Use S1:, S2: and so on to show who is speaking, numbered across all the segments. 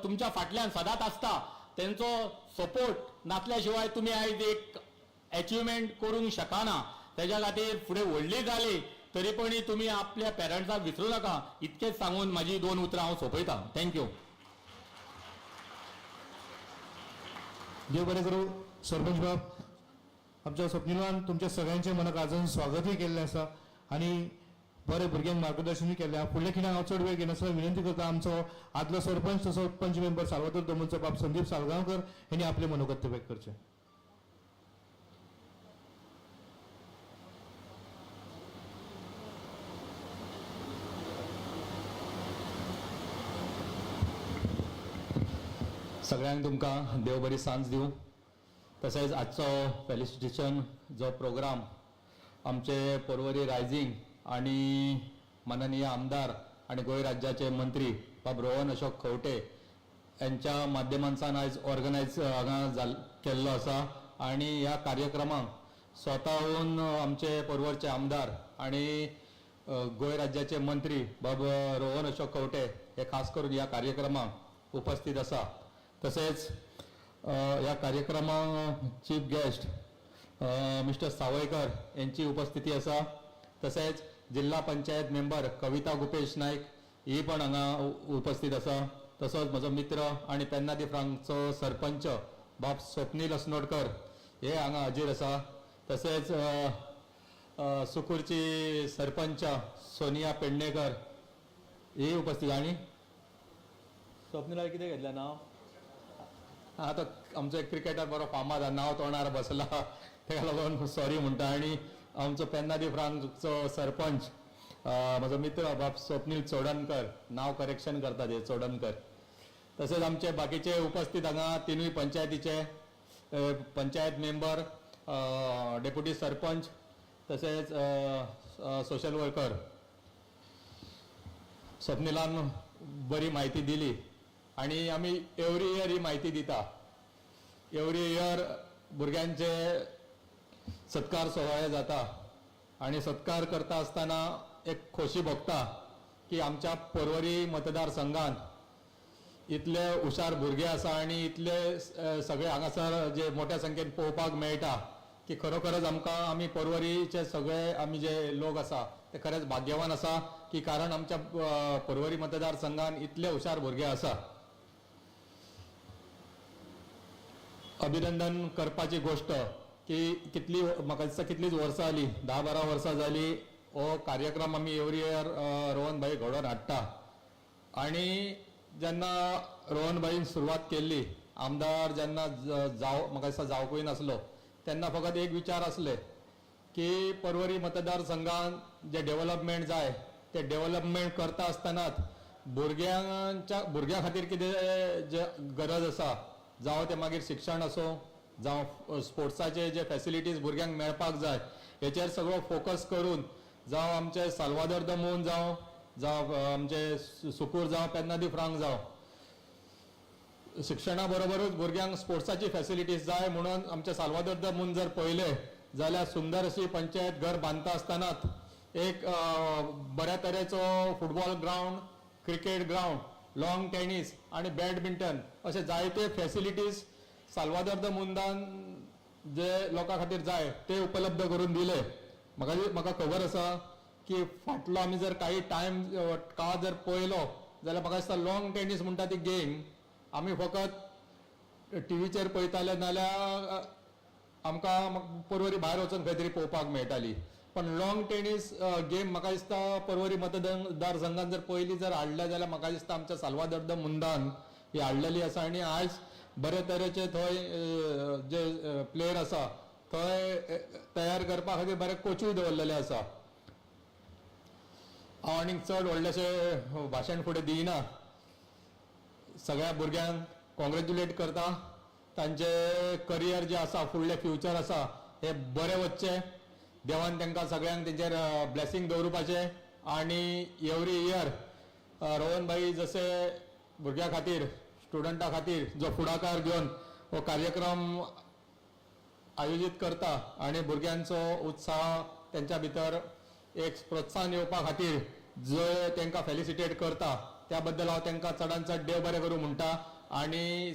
S1: तुमच्या फाटल्यान सदांच आसता तेंचो सपोर्ट नासल्या शिवाय तुमी आयज एक एचिवमेंट करूंक शकना. तेज्या खातीर फुडें व्हडली जाली तरी पण तुमी आपल्या पेरंट्साक विसरूं नाका. इतकेंच सांगून म्हाजी दोन उतरां हांव सोंपयतां. Thank you.
S2: देव बरें करूं सरपंच बाब. आमच्या स्वप्निलान तुमच्या सगळ्यांचें मनाक आजून स्वागतूय केल्लें आसा आनी बरें भुरग्यांक मार्गदर्शनूय केल्लें आसा. फुडल्या खिणाक हांव चड वेळ घेनासतना विनंती करता आमचो आदलो सरपंच तसो पंच मेंबर साल्वादोर दमनचो बाब संदीप साळगांवकर यांनी आपलें मनोगत व्यक्त करचें.
S1: सगळ्यांक तुमकां देव बरी सांज दिवं. तशेंच आजचो फेलिसिटेशन जो प्रोग्राम आमचे पर्वरी रायझींग आनी माननीय आमदार आनी गोंय राज्याचे मंत्री बाब रोहन अशोक खंवटे यांच्या माध्यमांतल्यान आयज ऑर्गनायज हांगा केल्लो आसा आनी ह्या कार्यक्रमाक स्वताहून आमचे पर्वरचे आमदार आनी गोंय राज्याचे मंत्री बाब रोहन अशोक खंवटे हे खास करून ह्या कार्यक्रमाक उपस्थित आसा. तसेच ह्या कार्यक्रमाक चीफ गेस्ट मिस्टर सावयकर यांची उपस्थिती आसा. तसेच जिल्हा पंचायत मेंबर कविता गुपेश नायक ही पण हांगा उपस्थित आसा. तसोच म्हजो मित्र आनी पेन्ना दी फ्रांकचो सरपंच बाब स्वप्नील अस्नोडकर हे हांगा हाजीर आसा. तसेच सुकूरची सरपंच सोनिया पेडणेकर ही उपस्थित. आनी स्वप्नीला कितें घेतलें नांव? आतां आमचो एक क्रिकेटर बरो फामाद आहा, नांव तोंडार बसला तेका लागून सॉरी म्हणटा. आनी आमचो पेन्ना दी फ्रांकचो सरपंच म्हजो मित्र बाब स्वप्नील चोडणकर, नांव करेक्शन करता ते चोडणकर. तशेंच आमचे बाकीचे उपस्थित हांगा तिनूय पंचायतीचे पंचायत मेंबर, डेप्युटी सरपंच, तशेंच सोशल वर्कर. स्वप्नीलान बरी म्हायती दिली आनी आमी एवरी इयर ही म्हायती दिता. एवरी इयर भुरग्यांचे सत्कार सुवाळे जाता आनी सत्कार करता आसतना एक खोशी भोगता की आमच्या पर्वरी मतदारसंघात इतले हुशार भुरगे आसा आनी इतले सगळे हांगासर जे मोठ्या संख्येन पळोवपाक मेळटा की खरोखरच आमकां आमी पर्वरीचे सगळे आमी जे लोक आसा ते खरेंच भाग्यवान आसा की कारण आमच्या पर्वरी मतदारसंघात इतले हुशार भुरगे आसा. अभिनंदन करपाची गोश्ट की कितली म्हाका दिसता कितलीच वर्सां जाली, 10-12 वर्सां जाली हो कार्यक्रम आमी एवरी इयर रोहन भाई घडोवन हाडटा. आनी जेन्ना रोहन भाईन सुरवात केल्ली, आमदार जेन्ना जाव म्हाका दिसता जावकूय नासलो तेन्ना फकत एक विचार आसले की पर्वरी मतदारसंघान जे डेवलपमेंट जाय ते डेवलपमेंट करता आसतनाच भुरग्यां खातीर कितें जे गरज आसा, जावं तें मागीर शिक्षण आसूं, जावं स्पोर्ट्साचे जे फेसिलिटीज भुरग्यांक मेळपाक जाय हेचेर सगळो फोकस करून, जावं आमचे साल्वादोर the मून जावं, जावं आमचे सुकूर जावं, पेन्ना दी फ्रांक जावं, शिक्षणा बरोबरूच भुरग्यांक स्पोर्ट्साची फेसिलिटीज जाय म्हणून आमचे साल्वादोर the मून जर पळयलें जाल्यार सुंदर अशी पंचायत घर बांदता आसतनाच एक बऱ्या तरेचो football ground, cricket ground, long tennis आनी बॅडमिंटन अशे जायते फेसिलिटीज साल्वादोर the मुंदान जे लोकां खातीर जाय ते उपलब्ध करून दिले. म्हाका खबर आसा की फाटलो आमी जर काही टायम काळ जर पळयलो जाल्यार म्हाका दिसता लॉंग टेनीस म्हणटा ती गेम आमी फकत टिवीचेर पळयताले, नाल्यार आमकां पर्वरी भायर वचून खंय तरी पळोवपाक मेळटाली. पण लॉंग टेनीस गेम म्हाका दिसता पर्वरी मतदारसंघान जर पयली जर हाडल्या जाल्यार म्हाका दिसता आमच्या साल्वादोर the मुंदान ही हाडलेली आसा. आनी आयज बरे तरेचे थंय जे प्लेयर आसा थंय तयार करपा खातीर बरे कोचूय दवरलेले आसा. हांव आनीक चड व्हडलेशें भाशण फुडें दिना. सगळ्या भुरग्यांक कॉंग्रेच्युलेट करता, तांचे करियर जे आसा, फुडलें फ्युचर आसा हे बरें वचचें, देवान तांकां सगळ्यांक तेंचेर ब्लेसींग दवरुपाचें. आनी एवरी इयर रोहन भाई जशे भुरग्यां खातीर, स्टुडंटा खातीर जो फुडाकार घेवन हो कार्यक्रम आयोजीत करता आनी भुरग्यांचो उत्साह तेंच्या भितर एक प्रोत्साहन येवपा खातीर जो तांकां फेलिसिटेट करता त्या बद्दल हांव तांकां चडान चड देव बरें करूं म्हणटा. आणि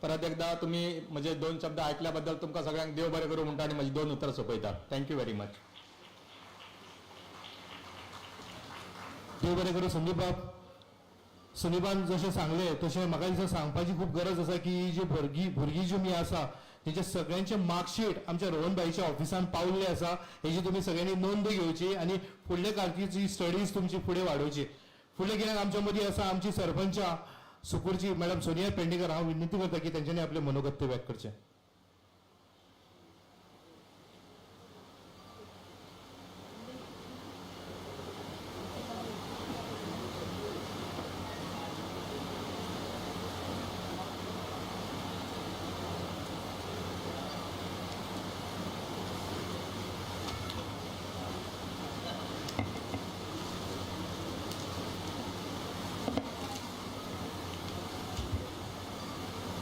S1: परत एकदा तुमी म्हजे दोन शब्द आयकल्या बद्दल तुमकां सगळ्यांक देव बरें करूं म्हणटा आनी म्हजी दोन उतरां सोंपयता. Thank you very much.
S2: देव बरें करूं संदीप बाब. संदीपान जशें सांगलें तशें म्हाका दिसता सांगपाची खूब गरज आसा की ही जी भुरगीं जी आसा तेंचे सगळ्यांचे मार्कशीट आमच्या रोहन भाईच्या ऑफिसान पावल्ले आसा, हेजी तुमी सगळ्यांनी नोंद घेवची आनी फुडले कारकिर्दीची स्टडीज तुमची फुडें वाडोवची. फुडले कित्याक आमच्या मदीं आसा आमची सरपंचा सुकूरची मॅडम सोनिया पेडणेकर. हांव विनंती करता की तेंच्यांनी आपलें मनोगत्य व्यक्त करचें.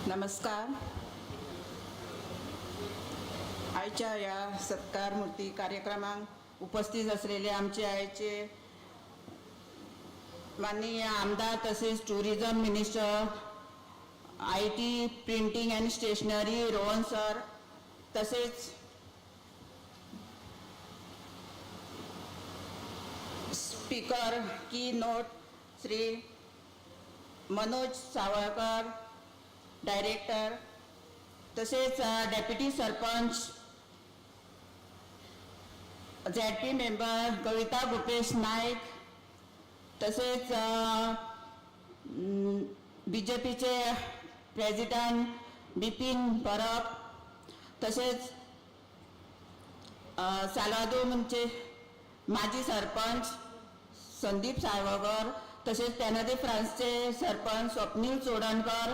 S3: नमस्कार. आयच्या ह्या सत्कार मूर्ती कार्यक्रमाक उपस्थित असलेले आमचे आयचे माननीय आमदार तसेच tourism minister IT printing and stationery Rohan sir, तसेच speaker keynote Shri Manoj Savalkar director, तसेच deputy sarpanch ZP member Kavita Bhupesh Naik, तसेच बीजेपीचे प्रेसिडेंट बिपिन परब, तसेच साल्वादोरचे माजी सरपंच संदीप साळवकर, तसेच पेनादे फ्रांसचे सरपंच स्वप्नील चोडणकर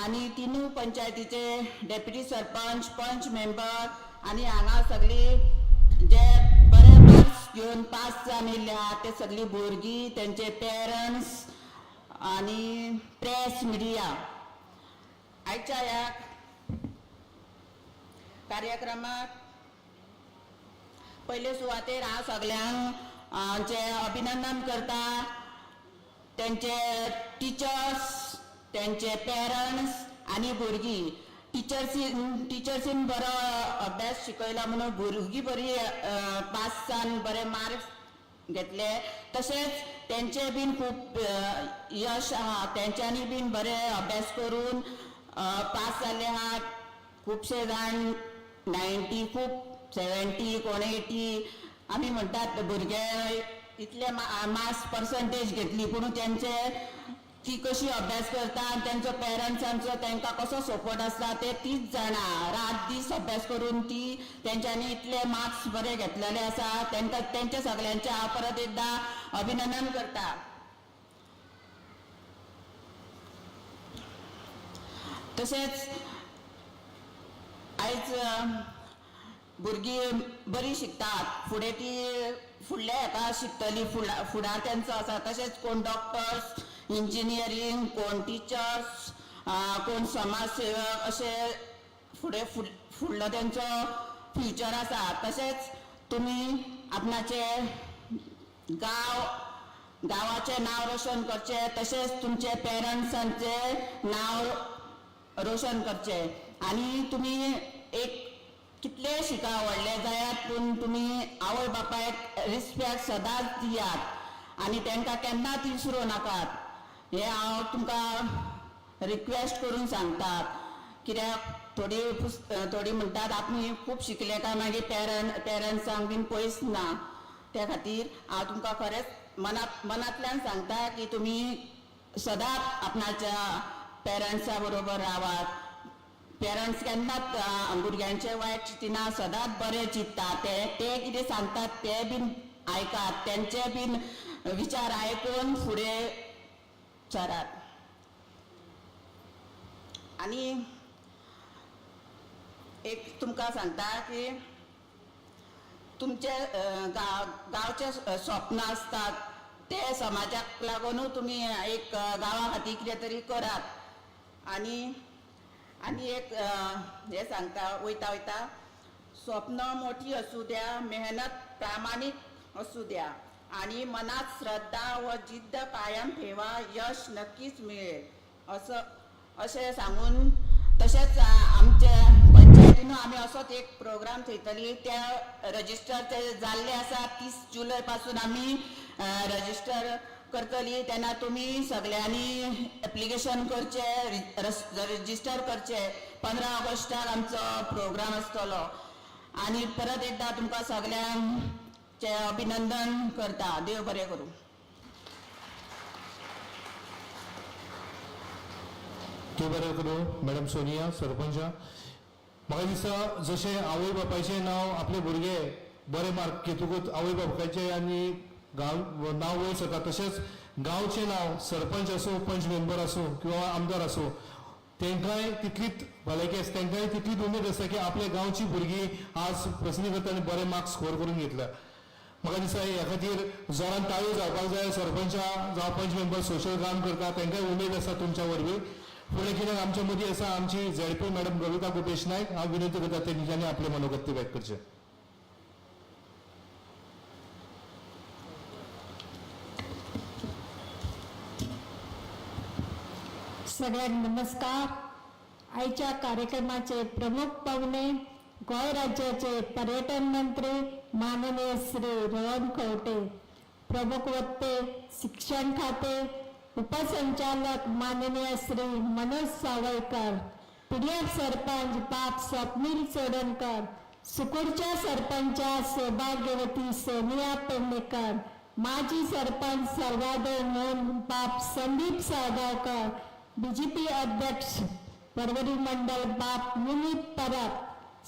S3: आणि तिनूय पंचायतीचे डेप्युटी सरपंच, पंच मेंबर आणि हांगा सगळी जे बरे मार्क्स घेवन पास जावन येयल्ले आहा ते सगळी भुरगीं, तेंचे पेरंट्स आणि प्रेस मिडिया. आयच्या ह्या कार्यक्रमाक पयले सुवातेर हांव सगल्यांक जे अभिनंदन करता, तेंचे टिचर्स, तेंचे पेरंट्स आनी भुरगीं. टिचर्सीन बरो अभ्यास शिकयला म्हणून भुरगीं बरी पास जावन बरे मार्क्स घेतले, तशेंच तेंचे बीन खूब यश आहा, तेंच्यांनी बीन बरे अभ्यास करून पास जाल्ले आहात. खुबशे जाण 90, खूब 70, कोण 80. आमी म्हणटात भुरगे इतले मार्क्स पर्संटेज घेतली, पूण तेंचे ती कशी अभ्यास करता आनी तेंचो पेरंट्सांचो तेंकां कसो सपोर्ट आसता ते तीच जाणा. रात दीस अभ्यास करून ती तेंच्यांनी इतले मार्क्स बरे घेतलेले आसा. तेंकां तेंच्या सगल्यांचें हांव परत एकदां अभिनंदन करता. तशेंच आयज भुरगीं बरीं शिकतात, फुडें ती फुडल्या हेका शिकतलीं, फुडार तेंचो आसा. तशेंच कोण डॉक्टर्स, इंजिनियरींग, कोण टिचर्स, कोण समाजसेवक, अशे फुडें फुडलो तेंचो फ्युचर आसा. तशेंच तुमी आपणाचे गांवाचें नांव रोशन करचें, तशेंच तुमचे पेरंट्सांचें नांव रोशन करचें. आनी तुमी एक कितलें शिका व्हडले जायात, पूण तुमी आवय बापायक रिस्पेक्ट सदांच दियात आनी तेंकां केन्नाच विसरूं नाकात. हें हांव तुमकां रिक्वेस्ट करून सांगता, कित्याक थोडी म्हणटात आमी खूब शिकले काय मागीर पेरंट्सांक बीन पयस ना. त्या खातीर हांव तुमकां खरेंच मनांतल्यान सांगता की तुमी सदांच आपणाच्या पेरंट्सा बरोबर रावात. पेरंट्स केन्नाच भुरग्यांचें वायट चिंतना, सदांच बरें चिंतता. ते कितें सांगतात ते बीन आयकात, तेंचे बीन विचार आयकून फुडें सरात. आनी एक तुमकां सांगता की तुमचे गांवचे स्वप्न आसतात ते समाजाक लागूनूय तुमी एक गांवा खातीर कितें तरी करात. आनी आनी एक हें सांगता वयता वयता, स्वप्न मोठी आसूं द्या, मेहनत प्रामाणीक आसूं द्या आणि मनात श्रद्धा व जिद्द कायम ठेवा, यश नक्कीच मिळेल. असो अशें सांगून तशेंच आमच्या पंचायतीनूय आमी असोच एक प्रोग्राम थेयतली. त्या रजिस्टर ते जाल्ले आसा. 30 जुलय पासून आमी रजिस्टर करतली. तेन्ना तुमी सगल्यांनी एप्लिकेशन करचें, रजिस्टर करचें. 15 ऑगस्टाक आमचो प्रोग्राम आसतलो आनी परत एकदां तुमकां सगल्यांचें अभिनंदन करता. देव बरें करूं.
S2: देव बरें करूं मॅडम सोनिया सरपंच. म्हाका दिसता जशें आवय बापायचें नांव आपले भुरगे बरे मार्क घेतकूच आवय बापायचें आनी गांव नांव वयर सरता, तशेंच गांवचें नांव सरपंच आसूं, पंच मेंबर आसूं किंवा आमदार आसूं, तेंकांय तितलीच भलायकी आसा, तेंकांय तितलीच उमेद आसता की आपल्या गांवची भुरगीं आज प्रसिद्धी करता आनी बरे मार्क्स स्कोर करून घेतल्या. म्हाका दिसता ह्या खातीर जोरान ताळयो जावपाक जाय. सरपंचा जावं पंच मेंबर सोशल काम करता तेंकांय उमेद आसा तुमच्या वरवीं. फुडल्या खिणाक आमच्या मदीं आसा आमची ZP madam Kavita Gopesh Naik. हांव विनंती करता तेंच्यांनी आपलें मनोगत्य व्यक्त करचें.
S4: सगळ्यांक नमस्कार. आयच्या कार्यक्रमाचे प्रमुख पाहुणे गोंय राज्याचे पर्यटन मंत्री माननीय श्री रोहन खंवटे, प्रमुख वक्ते शिक्षण खाते उपसंचालक माननीय श्री मनोज सावयकर, पीडीएफ सरपंच बाप स्वप्नील चोडणकर, सुकूरच्या सरपंचा सौभाग्यवती सोनिया पेडणेकर, माजी सरपंच साल्वादोर मोन बाप संदीप साळगांवकर, बीजेपी अध्यक्ष परवरी मंडल बाप मुनीप परब,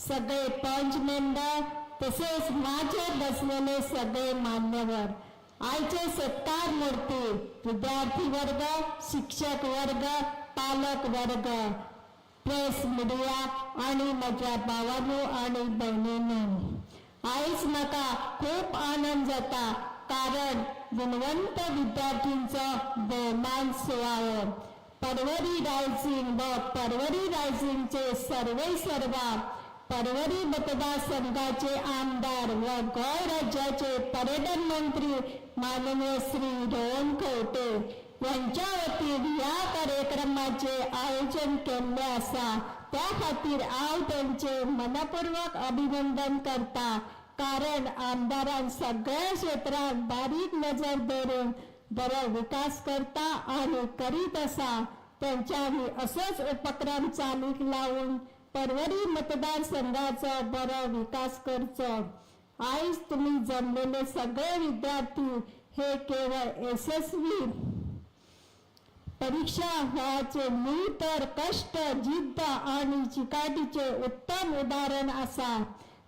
S4: सगळे पंच मेंबर तसेच माझे बसलेले सगळे मान्यवर, आयचे सत्कार मूर्ती विद्यार्थी वर्ग, शिक्षक वर्ग, पालक वर्ग, प्रेस मीडिया आणि म्हज्या भावानो आणि भयणीनो, आयज म्हाका खूप आनंद जाता कारण गुणवंत विद्यार्थींचो भोवमान सुवाळो परवरी रायझिंग व परवरी रायझिंगचे सर्वे सर्वा परवरी मतदारसंघाचे आमदार व गोंय राज्याचे पर्यटन मंत्री माननीय श्री रोहन खंवटे यांच्या वतीन ह्या कार्यक्रमाचे आयोजन केल्ले आसा. त्या खातीर हांव तेंचे मनपूर्वक अभिनंदन करता कारण आमदारान सगळ्या क्षेत्रात बारीक नजर दवरून बरो विकास करता आनी करीत आसा. तेंच्यांनी असोच उपक्रम चालीक लावून परवरी मतदारसंघाचो बरो विकास करचो. आयज तुमी जमलेले सगळे विद्यार्थी हे केवळ यशस्वी परीक्षा व्हाचे न्हय तर कष्ट, जिद्द आणि चिकाटीचे उत्तम उदाहरण आसा.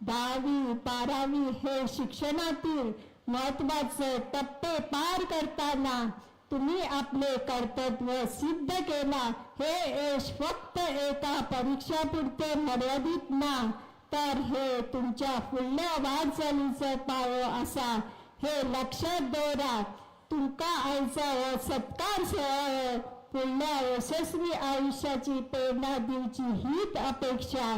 S4: 10वी 12वी हे शिक्षणातील महत्वाचे टप्पे पार करताना तुम्ही आपले कर्तव्य सिद्ध केला. हे यश फक्त एका परीक्षापुरते मर्यादित ना तर हे तुमच्या फुडल्या वाटचालीचो पायो आसा हे लक्षात दवरा. तुमकां आयचो हो सत्कार सुवाळो फुडल्या यशस्वी आयुष्याची प्रेरणा दिवची हीच अपेक्षा.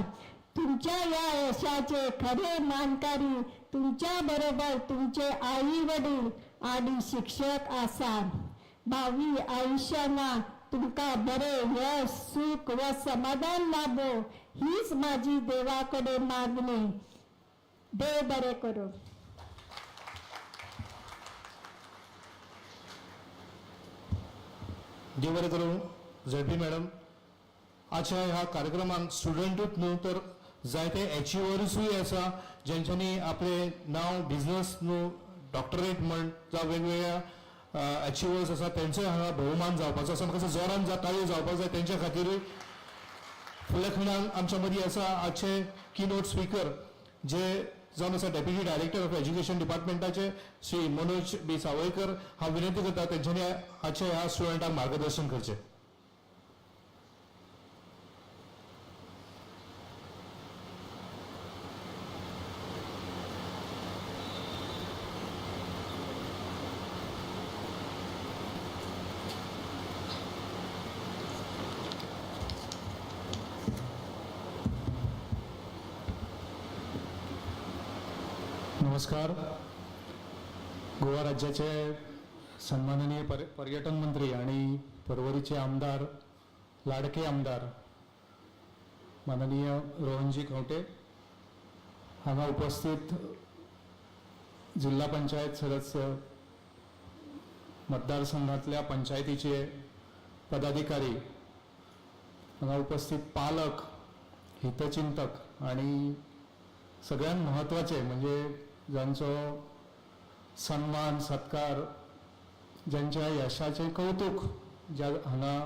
S4: तुमच्या या यशाचे खरे मानकरी तुमच्या बरोबर तुमचे आई वडील आणि शिक्षक आसा. भावी आयुष्याना तुमकां बरें यश, सुख व समाधान लाभो हीच माझी देवाकडे मागणी. देव बरें करूं.
S2: देव बरें करूं झेडपी मॅडम. आजच्या ह्या कार्यक्रमाक स्टुडंटूच न्हू तर जायते एचिवर्सूय आसा जेंच्यांनी आपलें नांव बिजनस न्हू डॉक्टरेट म्हण जावं वेगवेगळ्या एचिवर्स आसा तेंचोय हांगा भोवमान जावपाचो आसा. म्हाका जोरान ताळयो जावपाक जाय तेंच्या खातीरूय. फुडल्या खिणाक आमच्या मदीं आसा आजचे किनोट स्पिकर जे जावन आसा डेप्युटी डायरेक्टर ऑफ एज्युकेशन डिपार्टमेंटाचे श्री मनोज बी सावयकर. हांव विनंती करता तेंच्यांनी आजच्या ह्या स्टुडंटांक मार्गदर्शन करचें.
S1: नमस्कार. गोवा राज्याचे सन्माननीय पर्यटन मंत्री आणि परवरीचे आमदार लाडके आमदार माननीय रोहनजी खंवटे, हांगा उपस्थित जिल्हा पंचायत सदस्य, मतदारसंघातल्या पंचायतीचे पदाधिकारी, हांगा उपस्थित पालक, हितचिंतक आणि सगळ्यात म्हत्वाचे म्हणजे जांचो सन्मान सत्कार, ज्यांच्या यशाचें कौतुक ज्या हांगा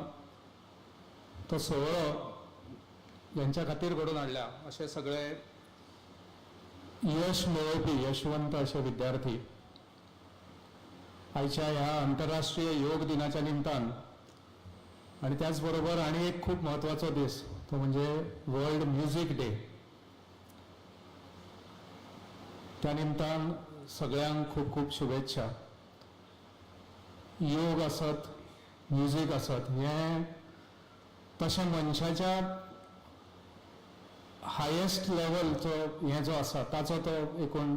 S1: तो सोहळो ज्यांच्या खातीर घडोवन हाडल्या अशे सगळे यश मेळोवपी यशवंत अशे विद्यार्थी, आयच्या ह्या आंतरराष्ट्रीय योग दिनाच्या निमतान आणि त्याच बरोबर आणि एक खूप म्हत्वाचो दीस तो म्हणजे वर्ल्ड म्युझिक डे, त्या निमतान सगळ्यांक खूब खूब शुभेच्छा. योग आसत, म्युझिक आसत, हें तशें मनशाच्या हायेस्ट लेवलचो हें जो आसा ताचो तो एकूण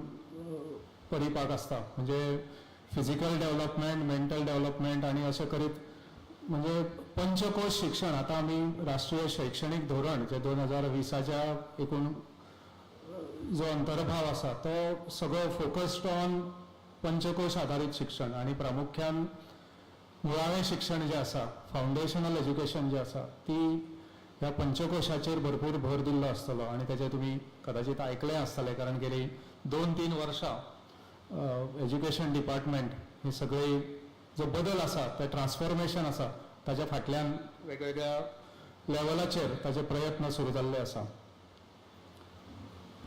S1: परिपाक आसता. म्हणजे फिजिकल डेव्हलपमेंट, मेंटल डेव्हलपमेंट आनी अशें करीत म्हणजे पंचकोश शिक्षण. आतां आमी राष्ट्रीय शैक्षणीक धोरण जें 2020च्या एकूण जो अंतर्भाव आसा तो सगळो फोकस्ड ऑन पंचकोश आधारीत शिक्षण आनी प्रामुख्यान मुळावें शिक्षण जें आसा, फावंडेशनल एज्युकेशन जें आसा ती ह्या पंचकोशाचेर भरपूर भर दिल्लो आसतलो आनी तेजें तुमी कदाचित आयकलें आसतलें, कारण गेली 2-3 वर्सां एज्युकेशन डिपार्टमेंट हे सगळे जो बदल आसा, ते ट्रान्सफॉर्मेशन आसा ताच्या फाटल्यान वेगवेगळ्या लेवलाचेर ताचे प्रयत्न सुरू जाल्ले आसा.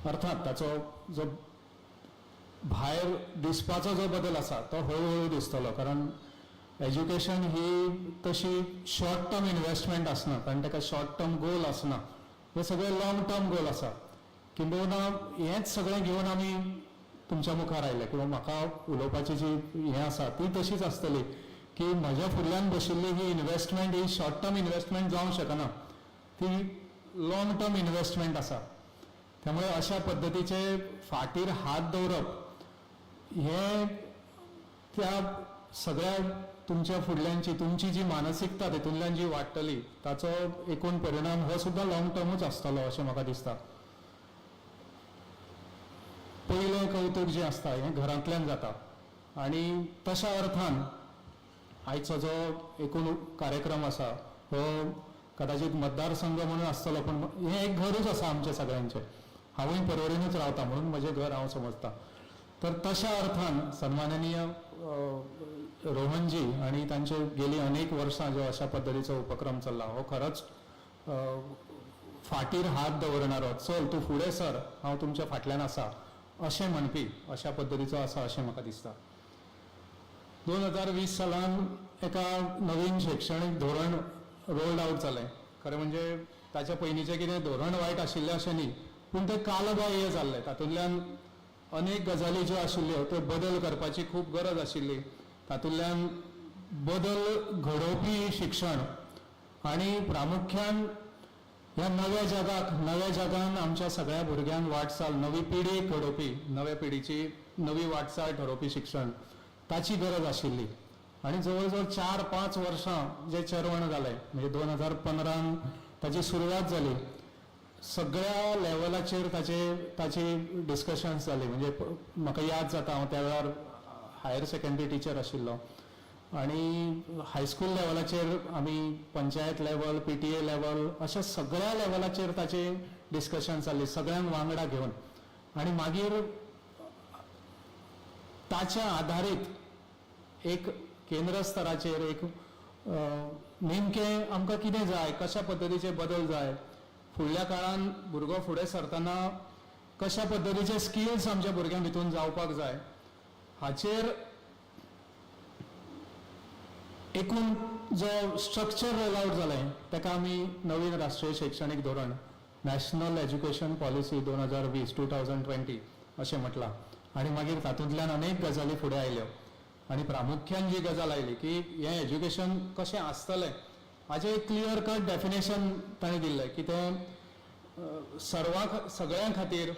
S1: अर्थात ताचो जो भायर दिसपाचो जो बदल आसा तो हळूहळू दिसतलो, कारण एज्युकेशन ही तशी शॉर्ट टर्म इन्व्हेस्टमेंट आसना, कारण ताका शॉर्ट टर्म गोल आसना, हे सगळे लॉंग टर्म गोल आसा. किंबहुना हेंच सगळें घेवन आमी तुमच्या मुखार आयले किंवा म्हाका उलोवपाची जी हें आसा ती तशीच आसतली की म्हज्या फुडल्यान बशिल्ली ही इन्व्हेस्टमेंट ही शॉर्ट टर्म इन्व्हेस्टमेंट जावंक शकना, ती लॉंग टर्म इन्व्हेस्टमेंट आसा. त्यामुळे अशा पद्दतीचे फाटीर हात दवरप हें त्या सगळ्या तुमच्या फुडल्यांची तुमची जी मानसिकता तेतूंतल्यान जी वाडटली ताचो एकूण परिणाम हो सुद्दां लॉंग टर्मूच आसतलो अशें म्हाका दिसता. पयलें कौतुक जें आसता हें घरांतल्यान जाता आनी तशा अर्थान आयचो जो एकूण कार्यक्रम आसा हो कदाचित मतदारसंघ म्हणून आसतलो, पूण हें एक घरूच आसा आमचें सगळ्यांचें. हांवूय पर्वरीनूच रावता म्हणून म्हजें घर हांव समजता. तर तशा अर्थान सन्माननीय रोहनजी आनी तांचे गेली अनेक वर्सां जो अशा पद्दतीचो उपक्रम चल्ला हो खरोच फाटीर हात दवरणारो, चल तूं फुडें सर हांव तुमच्या फाटल्यान आसा अशें म्हणपी अशा पद्दतीचो आसा अशें म्हाका दिसता. 2020 सालान एका नवीन शैक्षणीक धोरण रोल्ड आवट जालें. खरें म्हणजे ताच्या पयलींचें कितें धोरण वायट आशिल्लें अशें न्ही, पूण तें कालबाह्य जाल्लें. तातूंतल्यान अनेक गजाली ज्यो आशिल्ल्यो त्यो बदल करपाची खूब गरज आशिल्ली. तातूंतल्यान बदल घडोवपी शिक्षण आनी प्रामुख्यान ह्या नव्या जगाक, नव्या जगान आमच्या सगळ्या भुरग्यांक वाटचाल, नवी पिढी घडोवपी, नव्या पिढीची नवी वाटचाल ठरोवपी शिक्षण ताची गरज आशिल्ली. आनी जवळ जवळ 4-5 वर्सां जें चेरवण जालें, म्हणजे 2015 ताची सुरवात जाली, सगळ्या लेवलाचेर ताची डिस्कशन्स जाली. म्हणजे म्हाका याद जाता हांव त्या वेळार हायर सेकंडरी टिचर आशिल्लो आनी हायस्कूल लेवलाचेर आमी पंचायत लेवल, PTA level अशा सगळ्या लेवलाचेर ताचे डिस्कशन जाल्ली, सगळ्यांक वांगडा घेवन. आनी मागीर ताच्या आधारीत एक केंद्र स्तराचेर एक नेमकें आमकां कितें जाय, कशा पद्दतीचे बदल जाय, फुडल्या काळान भुरगो फुडें सरतना कशा पद्दतीचे स्किल्स आमच्या भुरग्यां भितून जावपाक जाय हाचेर एकूण जो स्ट्रक्चर रोल आवट जालें ताका आमी नवीन राष्ट्रीय शैक्षणीक धोरण, नॅशनल एज्युकेशन पॉलिसी 2020 2020 अशें म्हटलां. आनी मागीर तातूंतल्यान अनेक गजाली फुडें आयल्यो आनी प्रामुख्यान जी गजाल आयली की हें एज्युकेशन कशें आसतलें हाचें एक क्लियर कट डेफिनेशन ताणें दिल्लें की तें सगळ्यां खातीर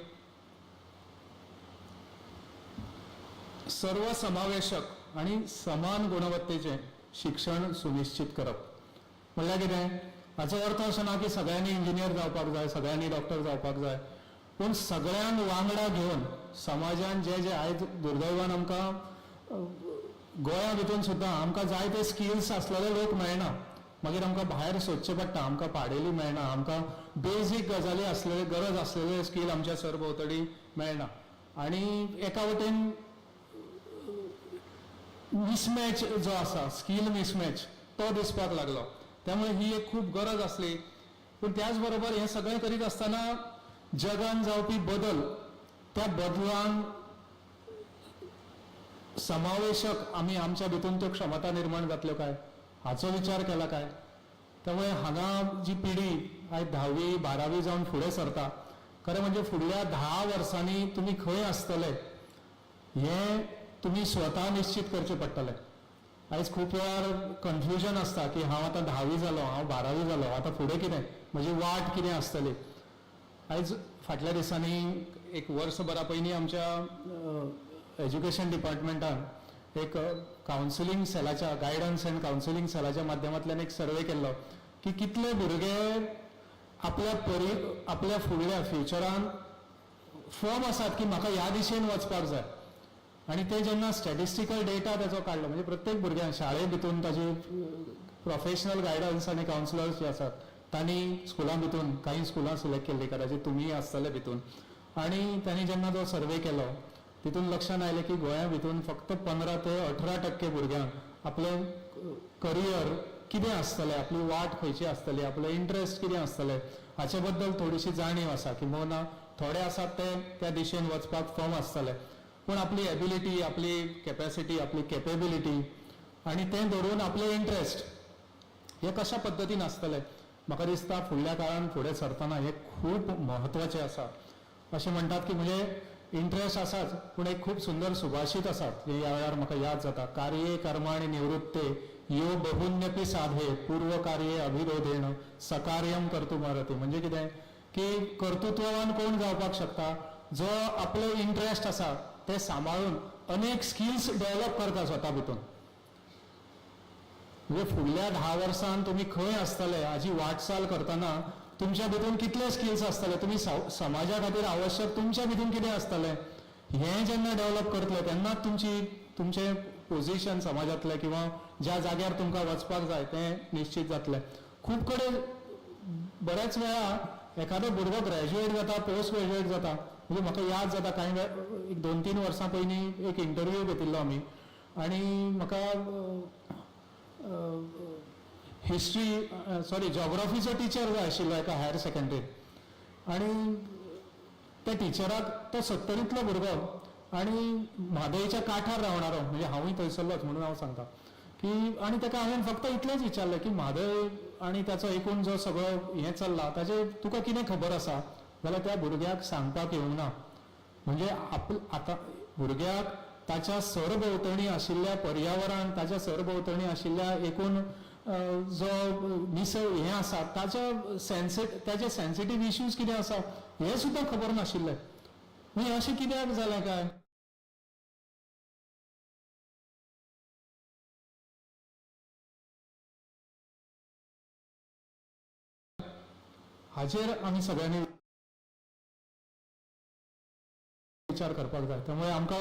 S1: सर्वसमावेशक आनी समान गुणवत्तेचें शिक्षण सुनिश्चित करप. म्हणल्यार कितें, हाचो अर्थ असो ना की सगळ्यांनी इंजिनियर जावपाक जाय, सगळ्यांनी डॉक्टर जावपाक जाय, पूण सगळ्यांक वांगडा घेवन समाजान जे जे आयज दुर्दैवान आमकां गोंया भितून सुद्दां आमकां जाय ते स्किल्स आसलेले लोक मेळना, मागीर आमकां भायर सोदचें पडटा, आमकां पाडेली मेळना, आमकां बेजीक गजाली आसलेले गरज आसलेले स्कील आमच्या सरभोंवतणी मेळना. आनी एका वटेन मिसमॅच जो आसा, स्कील मिसमॅच, तो दिसपाक लागलो. त्यामुळे ही एक खूब गरज आसली. पूण त्याच बरोबर हें सगळें करीत आसतना जगान जावपी बदल, त्या बदलान समावेशक आमी आमच्या भितून त्यो क्षमता निर्माण जातल्यो काय हाचो विचार केला काय. त्यामुळे हांगा जी पिढी आयज 10वी 12वी जावन फुडें सरता, खरें म्हणजे फुडल्या 10 वर्सांनी तुमी खंय आसतले हें तुमी स्वता निश्चित करचें पडटलें. आयज खूब वेळार कन्फ्युजन आसता की हांव आतां 10वी जालो, हांव 12वी जालो, आतां फुडें कितें, म्हजी वाट कितें आसतली. आयज फाटल्या दिसांनी एक वर्सभरा पयलीं आमच्या एज्युकेशन डिपार्टमेंटान एक कावन्सिलींग सेलाच्या, गायडन्स अँड कावन्सिलींग सेलाच्या माध्यमांतल्यान एक सर्वे केल्लो की कितले भुरगे आपल्या आपल्या फुडल्या फ्युचरान फर्म आसात की म्हाका ह्या दिशेन वचपाक जाय. आनी ते जेन्ना स्टॅटिस्टिकल डेटा ताचो काडलो, म्हणजे प्रत्येक भुरग्यांक शाळे भितून ताजी प्रोफेशनल गायडन्स आनी कावन्सिलर्स जे आसात तांणी स्कुलां भितून कांय स्कुलां सिलेक्ट केल्लीं, कदाचित तुमीय आसतले भितून, आनी तांणी जेन्ना तो सर्वे केलो तितून लक्षांत आयलें की गोंया भितून फक्त 15 ते 18% भुरग्यांक आपलें करियर कितें आसतलें, आपली वाट खंयची आसतली, आपलो इंट्रस्ट कितें आसतलें हाचे बद्दल थोडीशी जाणीव आसा. किंबहुना थोडे आसात ते त्या दिशेन वचपाक फर्म आसतले, पूण आपली एबिलिटी, आपली कॅपॅसिटी, आपली कॅपेबिलिटी आनी तें धरून आपले इंट्रस्ट हे कशा पद्दतीन आसतले, म्हाका दिसता फुडल्या काळान फुडें सरतना हें खूब म्हत्वाचें आसा. अशें म्हणटात की म्हणजे इंट्रस्ट आसाच, पूण एक खूब सुंदर सुभाषीत आसात हें ह्या वेळार म्हाका याद जाता, कार्ये कर्माणि निवृत्ते यो बहुन्यपी साधे पूर्व कार्ये अभिरोधेण सकार्यम कर्तुमर्हति. म्हणजे कितें की कर्तृत्ववान कोण जावपाक शकता, जो आपलो इंट्रस्ट आसा ते सांबाळून अनेक स्किल्स डेव्हलप करता स्वता भितून. म्हणजे फुडल्या 10 वर्सान तुमी खंय आसतले हाजी वाटचाल करतना तुमच्या भितून कितले स्किल्स आसतले, तुमी समाजा खातीर आवश्यक तुमच्या भितून कितें आसतलें हें जेन्ना डेव्हलप करतले तेन्नाच तुमचें पोजिशन समाजांतलें किंवा ज्या जाग्यार तुमकां वचपाक जाय तें निश्चित जातलें. खूब कडेन बऱ्याच वेळा एखादो भुरगो ग्रॅज्युएट जाता, पोस्ट ग्रॅज्युएट जाता, म्हणजे म्हाका याद जाता कांय वेळ एक 2-3 वर्सां पयलीं एक इंटरव्यू घेतिल्लो आमी आनी म्हाका हिस्ट्री सॉरी जॉग्राफीचो टिचर जाय आशिल्लो एका हायर सेकंडरीत, आनी त्या टिचराक तो 70तलो भुरगो आनी म्हादयच्या काठार रावणारो, म्हणजे हांवूय थंयसरलोच म्हणून हांव सांगता की, आनी ताका हांवें फक्त इतलेंच विचारलें की म्हादय आनी ताचो एकूण जो सगळो हें चल्ला ताचें तुका कितें खबर आसा, जाल्यार त्या भुरग्याक सांगपाक येवंक ना. म्हणजे आतां भुरग्याक ताच्या सरभोंवतणी आशिल्ल्या पर्यावरण, ताच्या सरभोंवतणी आशिल्ल्या एकूण जो निसर्ग हें आसा ताच्या ताचे सेन्सिटीव इश्यूज कितें आसा हें सुद्दां खबर नाशिल्लें. म्हणजे अशें कित्याक जालें काय? हाचेर आमी सगळ्यांनी विचार करपाक जाय. त्यामुळे आमकां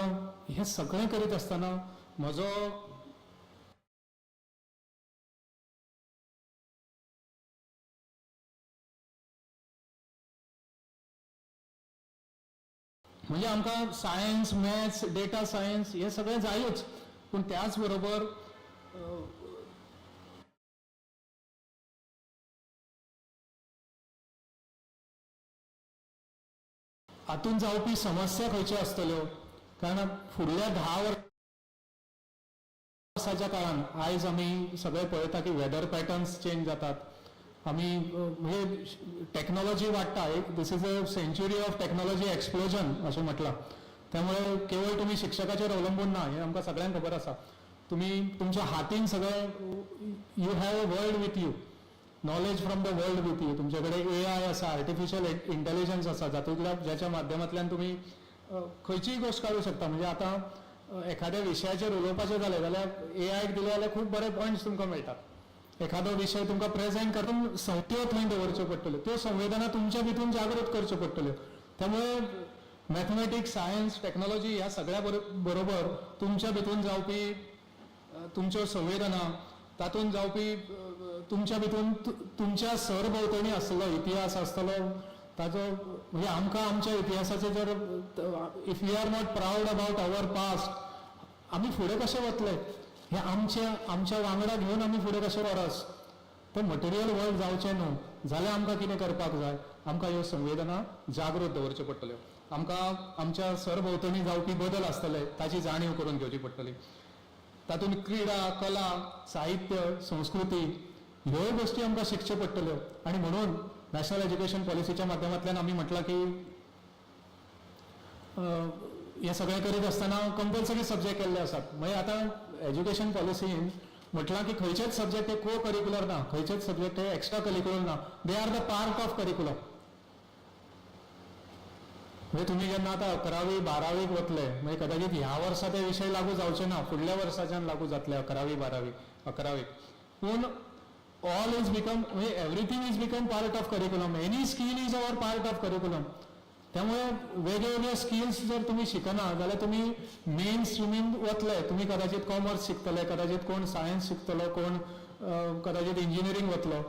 S1: हें सगळें करीत आसतना म्हजो म्हणजे आमकां सायन्स, मॅथ्स, डेटा सायन्स हें सगळें जायूच, पूण त्याच बरोबर हातून जावपी समस्या खंयच्यो आसतल्यो, कारण फुडल्या 10 वर्साच्या काळान आयज आमी सगळे पळयता की वेदर पॅटर्न्स चेंज जातात, आमी म्हणजे टॅक्नॉलॉजी वाडटा, एक this is a century of technology explosion अशें म्हटलां. त्यामुळे केवळ तुमी शिक्षकाचेर अवलंबून ना हें आमकां सगळ्यांक खबर आसा. तुमी तुमच्या हातीन सगळें, you have a world with you, knowledge from the world with you. तुमचे कडेन AI आसा, आर्टिफिशियल इंटेलिजन्स आसा, जातूंतल्या ज्याच्या माध्यमांतल्यान तुमी खंयचीय गोश्ट काडूंक शकता. म्हणजे आतां एखाद्या विशयाचेर उलोवपाचें जालें जाल्यार AI क दिलें जाल्यार खूब बरे पॉयंट्स तुमकां मेळटात. एखादो विशय तुमकां प्रेझेंट करून त्यो थंय दवरच्यो पडटल्यो, त्यो संवेदना तुमच्या भितून जागृत करच्यो पडटल्यो. त्यामुळे मॅथमॅटिक्स, सायन्स, टॅक्नॉलॉजी ह्या सगळ्या बरोबर तुमच्या भितून जावपी तुमच्यो संवेदना, तातूंत जावपी तुमच्या भितून तुमच्या सरभोंवतणी आसलेलो इतिहास आसतलो ताजो, म्हणजे आमकां आमच्या इतिहासाचे जर if we are not proud about our past, आमी फुडें कशें वतले? हे आमचे आमच्या वांगडा घेवन आमी फुडें कशें व्हरस? तें मटेरियल वर्ल्ड जावचें न्हू जाल्यार आमकां कितें करपाक जाय? आमकां ह्यो संवेदना जागृत दवरच्यो पडटल्यो. आमकां आमच्या सरभोंवतणी जावपी बदल आसतले ताची जाणीव करून घेवची पडटली. तातूंत क्रिडा, कला, साहित्य, संस्कृती ह्योय गोश्टी आमकां शिकच्यो पडटल्यो. आनी म्हणून नॅशनल एज्युकेशन पॉलिसीच्या माध्यमांतल्यान आमी म्हटलां की हें सगळें करीत आसतना कंपल्सरी सब्जेक्ट केल्ले आसात. मागीर आतां एज्युकेशन पॉलिसीन म्हटलां की खंयचेच सब्जेक्ट हे को करिकुलर ना, खंयचेच सब्जेक्ट हे एक्स्ट्रा करिकुलर ना, they are the part of curriculum. म्हणजे तुमी जेन्ना आतां 11वी 12वीक वतले, मागीर कदाचित ह्या वर्सा ते विशय लागू जावचे ना, फुडल्या वर्साच्यान लागू जातले 11वी 12वी 11वीक. पूण ऑल is become, म्हणजे everything is become part of curriculum, any skill is our part of curriculum. त्यामुळे वेगवेगळे स्किल्स जर तुमी शिकना जाल्यार तुमी मेन स्ट्रिमीन वतले. तुमी कदाचित कॉमर्स शिकतले, कदाचित कोण सायन्स शिकतलो, कोण कदाचित इंजिनियरींग वतलो.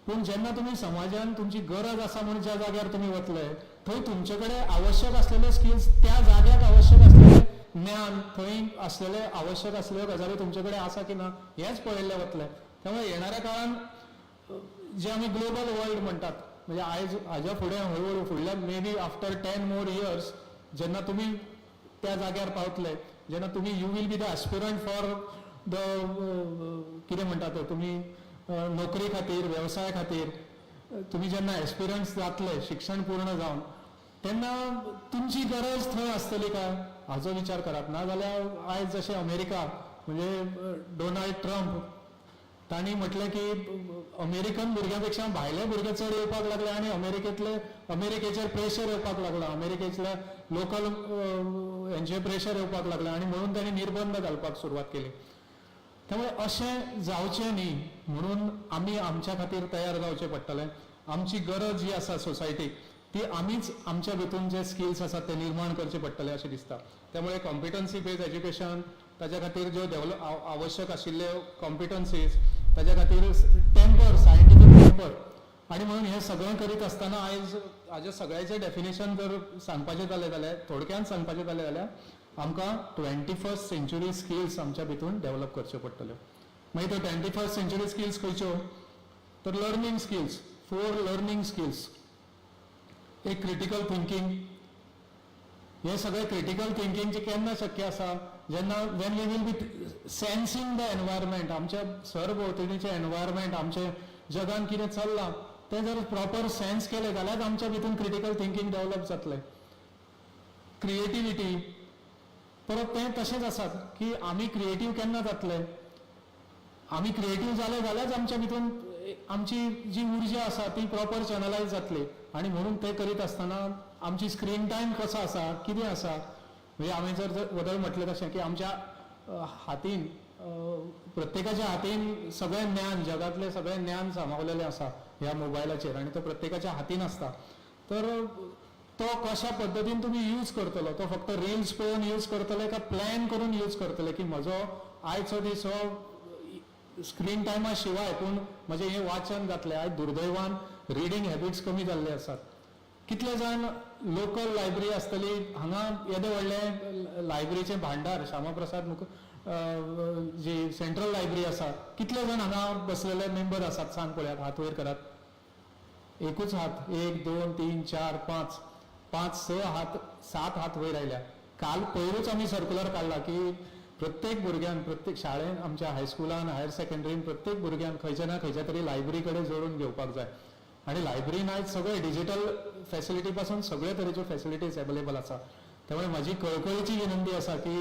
S1: पूण जेन्ना तुमी समाजान तुमची गरज आसा म्हूण ज्या जाग्यार तुमी वतले थंय तुमचे कडेन आवश्यक आसलेले स्किल्स, त्या जाग्याक आवश्यक आसलेले ज्ञान, थंय आसलेले आवश्यक आसलेल्यो गजाली तुमचे कडेन आसा की ना हेंच पळयल्लें वतलें. त्यामुळे येणाऱ्या काळान जे आमी ग्लोबल वर्ल्ड म्हणटात, म्हणजे आयज हाज्या फुडें हळूहळू फुडल्या maybe after 10 more years जेन्ना तुमी त्या जाग्यार पावतले, जेन्ना तुमी you will be the aspirant for the कितें म्हणटा ते, तुमी नोकरी खातीर, वेवसाय खातीर तुमी जेन्ना एस्पिरंट्स जातले शिक्षण पूर्ण जावन, तेन्ना तुमची गरज थंय आसतली काय हाजो विचार करात. ना जाल्यार आयज जशें अमेरिका म्हणजे डोनाल्ड ट्रम्प तांणी म्हटलें की अमेरिकन भुरग्यां पेक्षा भायले भुरगे चड येवपाक लागले आनी अमेरिकेंतले अमेरिकेचेर प्रेशर येवपाक लागला, अमेरिकेंतल्या लोकल हेंचेर प्रेशर येवपाक लागलें आनी म्हणून तांणी निर्बंध घालपाक सुरवात केली. त्यामुळे अशें जावचें न्ही म्हणून आमी आमच्या खातीर तयार जावचें पडटलें. आमची गरज जी आसा सोसायटीक ती आमीच आमच्या भितून जे स्किल्स आसात ते निर्माण करचे पडटले अशें दिसता. त्यामुळे कॉम्पिटन्सी बेज एज्युकेशन, ताच्या खातीर ज्यो डेवलप आवश्यक आशिल्ल्यो कॉम्पिटन्सीज, ताच्या खातीर टेम्पर, सायंटिफीक टेम्पर. आनी म्हणून हें सगळें करीत आसतना आयज हाजें सगळ्याचें डेफिनेशन जर सांगपाचें जालें जाल्यार, थोडक्यान सांगपाचें जालें जाल्यार आमकां 21st century skills आमच्या भितून डेवलप करच्यो पडटल्यो. मागीर त्यो 21st century skills खंयच्यो? तर लर्नींग स्किल्स, 4 लर्नींग स्किल्स. एक क्रिटिकल थिंकींग. हे सगळे क्रिटिकल थिंकींगचे केन्ना शक्य आसा? जेन्ना when we will be sensing the environment, आमच्या सरभोंवतणीचें एनवायरमेंट, आमचे जगान कितें चल्लां तें जर प्रॉपर सेन्स केलें जाल्यार आमच्या भितून क्रिटिकल थिंकींग डेवलप जातलें. क्रिएटिविटी परत तें तशेंच आसात की आमी क्रिएटीव केन्ना जातले? आमी क्रिएटीव जाले जाल्यारच आमच्या भितून आमची जी उर्जा आसा ती प्रॉपर चॅनलायज जातली. आनी म्हणून तें करीत आसतना आमची स्क्रीन टायम कसो आसा, कितें आसा, म्हणजे हांवें जर वदळ म्हटलें तशें की आमच्या हातीन, प्रत्येकाच्या हातीन सगळें ज्ञान, जगांतलें सगळें ज्ञान सामावलेलें आसा ह्या मोबायलाचेर आनी तो प्रत्येकाच्या हातीन आसता. तर तो कशा पद्दतीन तुमी यूज करतलो, तो फक्त रिल्स पळोवन यूज करतले काय प्लॅन करून यूज करतले की म्हजो आयचो दीस हो स्क्रीन टायमा शिवाय पूण म्हजें हें वाचन जातलें. आयज दुर्दैवान रिडींग हॅबिट्स कमी जाल्ले आसात. कितले जाण लोकल लायब्ररी आसतली हांगा, येदें व्हडलें लायब्ररीचें भांडार श्यामाप्रसाद मुख जी सेंट्रल लायब्ररी आसा, कितले जाण हांगा बसलेले मेंबर आसात सांग पळयात, हात वयर करात. एकूच हात, 1 2 3 4 5 5 6 हात, 7 हात वयर आयल्या. काल पयरूच आमी सर्कुलर काडला की प्रत्येक भुरग्यान, प्रत्येक शाळेन, आमच्या हायस्कुलान, हायर सेकंडरीन प्रत्येक भुरग्यान खंयच्या ना खंयच्या तरी लायब्ररी कडेन जोडून घेवपाक जाय. आनी लायब्ररीन आयज सगळे डिजिटल फॅसिलिटी पासून सगळे तरेच्यो फॅसिलिटीज अवेलेबल आसा. त्यामुळे म्हजी कळकळीची विनंती आसा की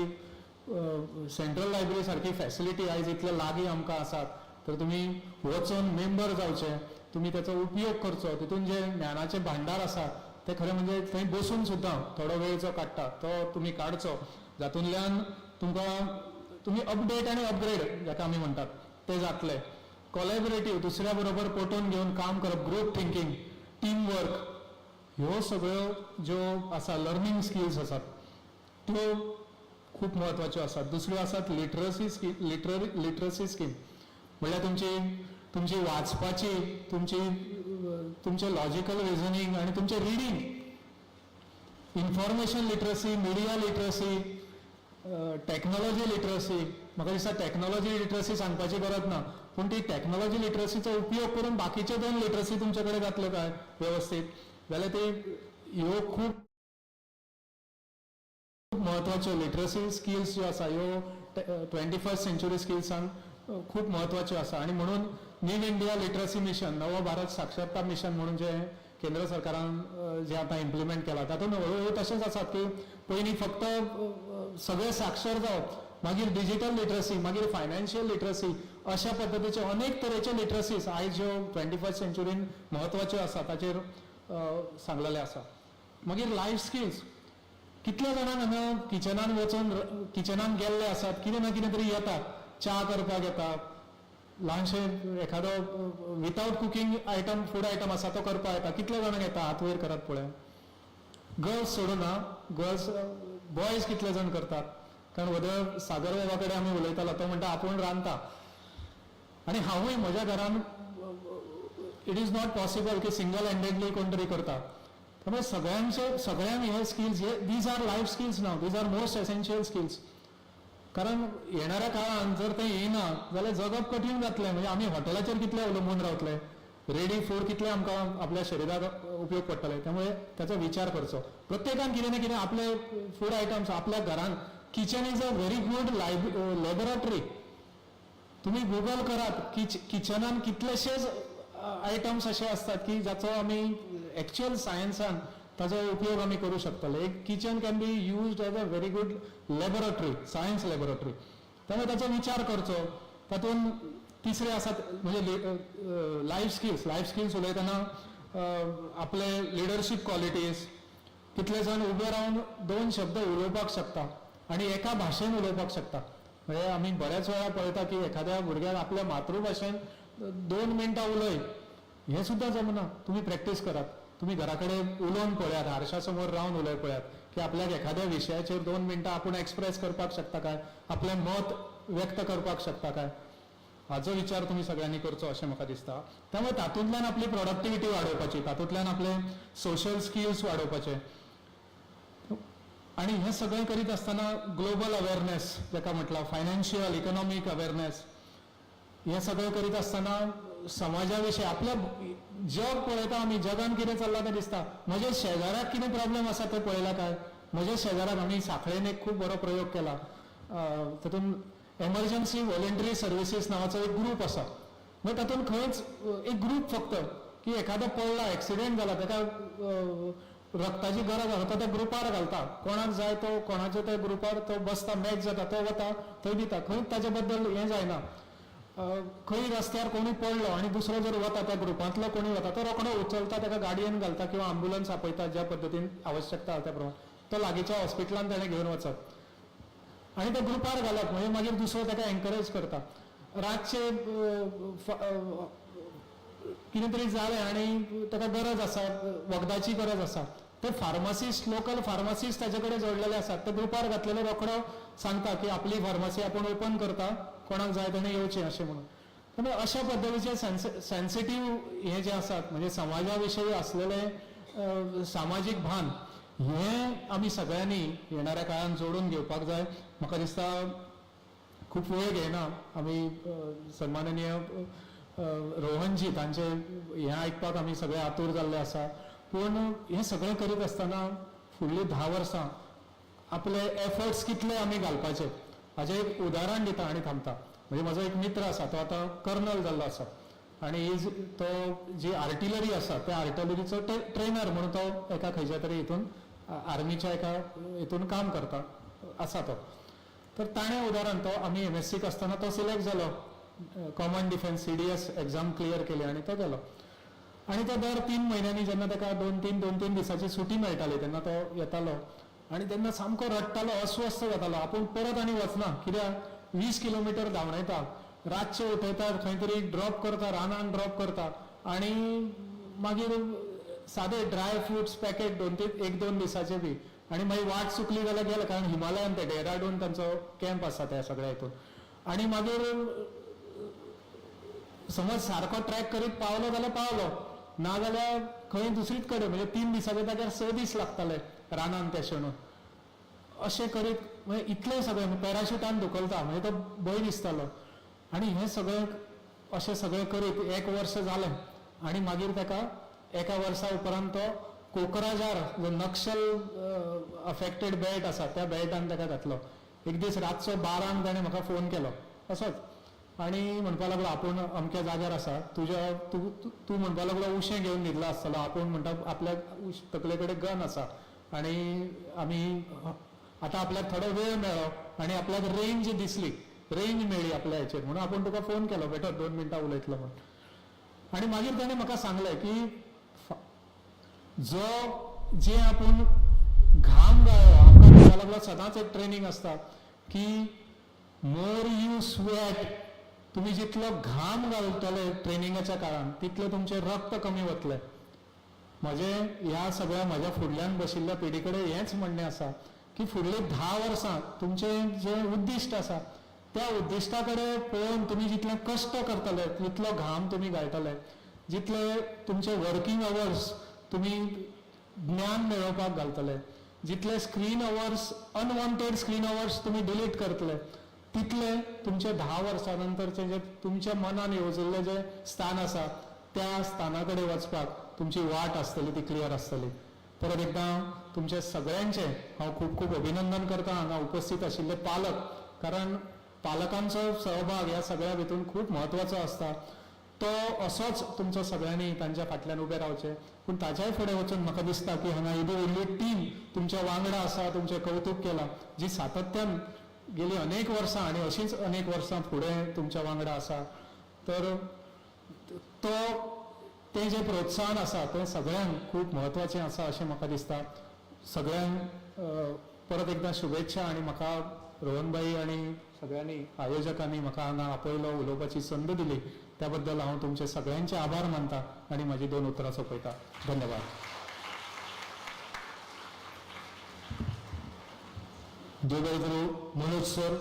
S1: सेंट्रल लायब्ररी सारकी फॅसिलिटी आयज इतले लागीं आमकां आसात, तर तुमी वचून मेंबर जावचे, तुमी त्याचो उपयोग करचो. तितून जे ज्ञानाचें भांडार आसा ते खरें म्हणजे थंय बसून सुद्दां थोडो वेळ जो काडटा तो तुमी काडचो, जातूंतल्यान तुमकां तुमी अपडेट आनी अपग्रेड जाका आमी म्हणटात ते जातले. कोलॅबरेटीव, दुसऱ्या बरोबर पटोवन घेवन काम करप, ग्रूप थिंकींग, टीम वर्क, ह्यो सगळ्यो ज्यो आसा लर्नींग स्किल्स आसात त्यो खूब म्हत्वाच्यो आसात. दुसऱ्यो आसात लिटरसी स्कील, लिटरसी स्कील म्हणल्यार तुमची तुमची वाचपाची, तुमचें लॉजिकल रिजनींग आनी तुमचें reading, information literacy, media literacy, technology literacy. म्हाका दिसता टॅक्नॉलॉजी लिटरसी सांगपाची गरज ना, पूण ती टॅक्नॉलॉजी लिटरसीचो उपयोग करून बाकीच्यो दोन लिटरसी तुमचे कडेन जातल्यो काय वेवस्थीत जाल्यार ती ह्यो खूब म्हत्वाच्यो लिटरसी स्किल्स ज्यो आसा ह्यो 21st century स्किल्सान खूब म्हत्वाच्यो आसा. आनी म्हणून न्यू इंडिया लिटरसी मिशन, नवो भारत साक्षरता मिशन म्हणून जे केंद्र सरकारान जे आतां इम्प्लिमेंट केला तातूंत हळू हळू तशेंच आसात की पयलीं फक्त सगळे साक्षर जावप, मागीर डिजिटल लिटरसी, मागीर फायनान्शियल लिटरसी, अशा पद्दतीचे अनेक तरेचे लिटरसीज आयज ज्यो 21st सेंच्युरीन म्हत्वाच्यो आसा ताचेर सांगलेलें आसा. मागीर लायफ स्किल्स, कितल्या जाणांक हांगा किचनान वचून, किचनान गेल्ले आसात, कितें ना कितें तरी येता, च्या करपाक येता, ल्हानशें एखादो without cooking item, food item आसा तो करपाक येता, कितल्या जाणांक येता? हात वयर करात पळोवया. गर्ल्स सोडून हा, गर्ल्स, बॉयज कितले जाण करतात? कारण वदळ सागर बाबा कडेन आमी उलयतालो, तो म्हणटा आपूण रांदता आनी हांवूय म्हज्या घरान. It is not possible की सिंगल हँडेडली कोण तरी करता. त्यामुळे सगळ्यांचे, सगळ्यांक हे स्किल्स हे, these are life skills now, these are most essential skills. कारण येणाऱ्या काळान जर ते येयना जाल्यार जगप कठीण जातलें. म्हणजे आमी हॉटेलाचेर कितले अवलंबून रावतले, रेडी फूड कितले आमकां आपल्या शरिराक उपयोग पडटले. त्यामुळे त्याचो विचार करचो प्रत्येकान, कितें ना कितें आपले फूड आयटम्स आपल्या घरान. Kitchen is a very good laboratory. तुम्ही गुगल करात, किचनान कितलेशेच आयटम्स अशे आसतात की जाचो आमी एक्च्युअल सायन्सान ताजो उपयोग आमी करूं शकतले. एक kitchen can be used as a very good laboratory, science laboratory. त्यामुळे ताचो विचार करचो. तातूंत तिसरे आसात म्हणजे लायफ स्किल्स. लायफ स्किल्स उलयतना आपले लिडरशीप क्वॉलिटीज, कितले जाण उबे रावन दोन शब्द उलोवपाक शकता आनी एका भाशेन उलोवपाक शकता. म्हणजे आमी बऱ्याच वेळा पळयता की एखाद्या भुरग्याक आपल्या मातृभाशेन 2 मिनटां उलय हें सुद्दां जमना. तुमी प्रॅक्टीस करात, तुमी घरा कडेन उलोवन पळयात, हारशा समोर रावन उलय पळयात की आपल्याक एखाद्या विशयाचेर 2 मिनटां आपूण एक्सप्रेस करपाक शकता काय, आपलें मत व्यक्त करपाक शकता काय, हाचो विचार तुमी सगळ्यांनी करचो अशें म्हाका दिसता. त्यामुळे तातूंतल्यान आपली प्रोडक्टिविटी वाडोवपाची, तातूंतल्यान आपले सोशल स्किल्स वाडोवपाचे आणि हे सगळें करीत आसतना ग्लोबल अवेअरनेस जाका म्हटलां, फायनान्शियल इकॉनॉमीक अवेअरनेस, हें सगळें करीत आसतना समाजा विशीं, आपल्या जग पळयता आमी, जगान कितें चल्लां तें दिसता. म्हज्या शेजाऱ्याक कितें प्रॉब्लेम आसा तें पळयला काय? म्हज्या शेजाराक, आमी सांखळेन एक खूब बरो प्रयोग केला. तातूंत एमर्जन्सी व्हॉलेंटरी सर्विसीस नांवाचो एक ग्रूप आसा. मागीर तातूंत खंयच एक ग्रूप फक्त की एखादो पडला, एक्सिडेंट जाला, ताका रक्ताची गरज आसा, तो त्या ग्रुपार घालता. कोणाक जाय तो, कोणाच्या त्या ग्रुपार तो बसता, मॅच जाता, तो वता थंय दिता. खंयच ताचे बद्दल हें जायना. खंय रस्त्यार कोणूय पडलो आनी दुसरो जर वता, त्या ग्रुपांतलो कोणूय वता, तो रोखडो उचलता, ताका गाडयेन घालता किंवा आंबुलन्स आपयता, ज्या पद्दतीन आवश्यकता आसा त्या प्रमाणे तो लागींच्या हॉस्पिटलान ताणें घेवन वचप आनी त्या ग्रुपार घालप. म्हणजे मागीर दुसरो ताका एनकरेज करता. रातचे कितें तरी जालें आनी ताका गरज आसा, वखदाची गरज आसा, ते फार्मासिस्ट, लोकल फार्मासिस्ट ताचे कडेन जोडलेले आसात. ते ग्रुपार घातलेले रोखडो सांगता की आपली फार्मासी आपूण ओपन करता, कोणाक जाय ताणें येवचें अशें म्हणून. त्यामुळे अशा पद्दतीचे सेन्सिटीव हे जे आसात, म्हणजे समाजा विशयी असलेले सामाजीक भान, हें आमी सगळ्यांनी येणाऱ्या काळान जोडून घेवपाक जाय. म्हाका दिसता खूब वेळ घेयना आमी. सन्माननीय रोहनजी तांचे हें आयकपाक आमी सगळे आतूर जाल्ले आसा. पूण हें सगळें करीत आसतना फुडलीं 10 वर्सां आपले एफर्ट्स कितले आमी घालपाचे, हाजें एक उदाहरण दिता आनी थांबता. म्हणजे म्हजो एक मित्र आसा, तो आतां कर्नल जाल्लो आसा आनी is तो जी आर्टिलरी आसा त्या आर्टिलरीचो ट्रेनर म्हणून तो एका खंयच्या तरी हितून, आर्मीच्या एका हितून काम करता आसा तो. तर ताणें उदाहरण, तो आमी एमएससीक आसतना तो सिलेक्ट जालो, common defence CDS exam clear केली आनी तो गेलो. आनी तो दर 3 म्हयन्यांनी जेन्ना ताका दोन तीन दिसाची सुटी मेळटाली तेन्ना तो येतालो आनी तेन्ना सामको रडटालो, अस्वस्थ जातालो, आपूण परत आनी वचना, कित्याक 20 किलोमिटर धांवडायता.
S5: रातचे उठयतात, खंय तरी ड्रॉप करता, रानान ड्रॉप करता आनी मागीर सादे ड्राय फ्रुट्स पॅकेट दोन तीन एक दोन दिसाचे बी आनी मागीर वाट चुकली जाल्यार गेले, कारण हिमालयान ते डेहराडून तांचो कॅम्प आसा त्या सगळ्या हितून. आनी मागीर समज सारको ट्रॅक करीत पावलो जाल्यार पावलो, ना जाल्यार खंय दुसरीच कडेन, म्हणजे 3 दिसाच्या जाग्यार 6 दीस लागताले रानान ते शेणून. अशें करीत म्हणजे इतलें सगळें पॅराशुटान धुकलता, म्हणजे तो भंय दिसतालो. आनी हें सगळें अशें सगळें करीत 1 वर्स जालें आनी मागीर ताका 1 वर्सा उपरांत तो कोकराजार जो नक्षल अफेक्टेड बेल्ट आसा त्या बेल्टान ताका घातलो. एक दीस रातचो 12 ताणें म्हाका फोन केलो असोच आनी म्हणपाक लागलो आपूण अमक्या जाग्यार आसा, तुज्या तूं तूं म्हणपाक लागलो उशें घेवन न्हिदला आसतलो, आपूण म्हणटा आपल्या तकले कडेन गन आसा आनी आमी आतां आपल्याक थोडो वेळ मेळ्ळो आनी आपल्याक रेंज दिसली, रेंज मेळ्ळी आपल्या हेचेर, म्हणून आपूण तुका फोन केलो, बेटो 2 मिनटां उलयतलो म्हूण. आनी मागीर ताणें म्हाका सांगलें की जो जे आपूण घाम गाळ्ळो, आमकां म्हणपाक लागलो सदांच एक ट्रेनींग आसता की मोर you sweat, तुमी जितलो घाम घालतले ट्रेनिंगाच्या काळान तितलें तुमचें रक्त कमी वतलें. म्हजें ह्या सगळ्या म्हज्या फुडल्यान बशिल्ल्या पिढी कडेन हेंच म्हणणें आसा की फुडलीं 10 वर्सां तुमचें जें उद्दिश्ट आसा त्या उद्दिश्टा कडेन पळोवन तुमी जितले कश्ट करतले, तितलो घाम तुमी घालतले, जितले तुमचे वर्किंग अवर्स तुमी ज्ञान मेळोवपाक घालतले, जितले screen hours, unwanted screen hours तुमी डिलीट करतले, तितले तुमचे 10 वर्सां नंतरचे जे तुमच्या मनान येवजल्लें जें स्थान आसा त्या स्थाना कडेन वचपाक तुमची वाट आसतली, ती क्लियर आसतली. परत एकदां तुमचे सगळ्यांचें हांव खूब खूब अभिनंदन करता हांगा उपस्थित आशिल्ले पालक, कारण पालकांचो सहभाग ह्या सगळ्या भितून खूब म्हत्वाचो आसता. तो असोच तुमचो सगळ्यांनी तांच्या फाटल्यान उबें रावचें. पूण ताच्याय फुडें वचून म्हाका दिसता की हांगा येदी व्हडली टीम तुमच्या वांगडा आसा, तुमचें कौतूक केलां, जी सातत्यान गेली अनेक वर्सां आनी अशींच अनेक वर्सां फुडें तुमच्या वांगडा आसा. तर तो तें जें प्रोत्साहन आसा तें सगळ्यांक खूब म्हत्वाचें आसा अशें म्हाका दिसता. सगळ्यांक परत एकदां शुभेच्छा आनी म्हाका रोहनबाई आनी सगळ्यांनी आयोजकांनी म्हाका हांगा आपयलो, उलोवपाची संद दिली, त्या बद्दल हांव तुमचे सगळ्यांचे आभार मानता आनी म्हाजी 2 उतरां सोंपयता. धन्यवाद.
S2: देव बरें करूं मनोज सर.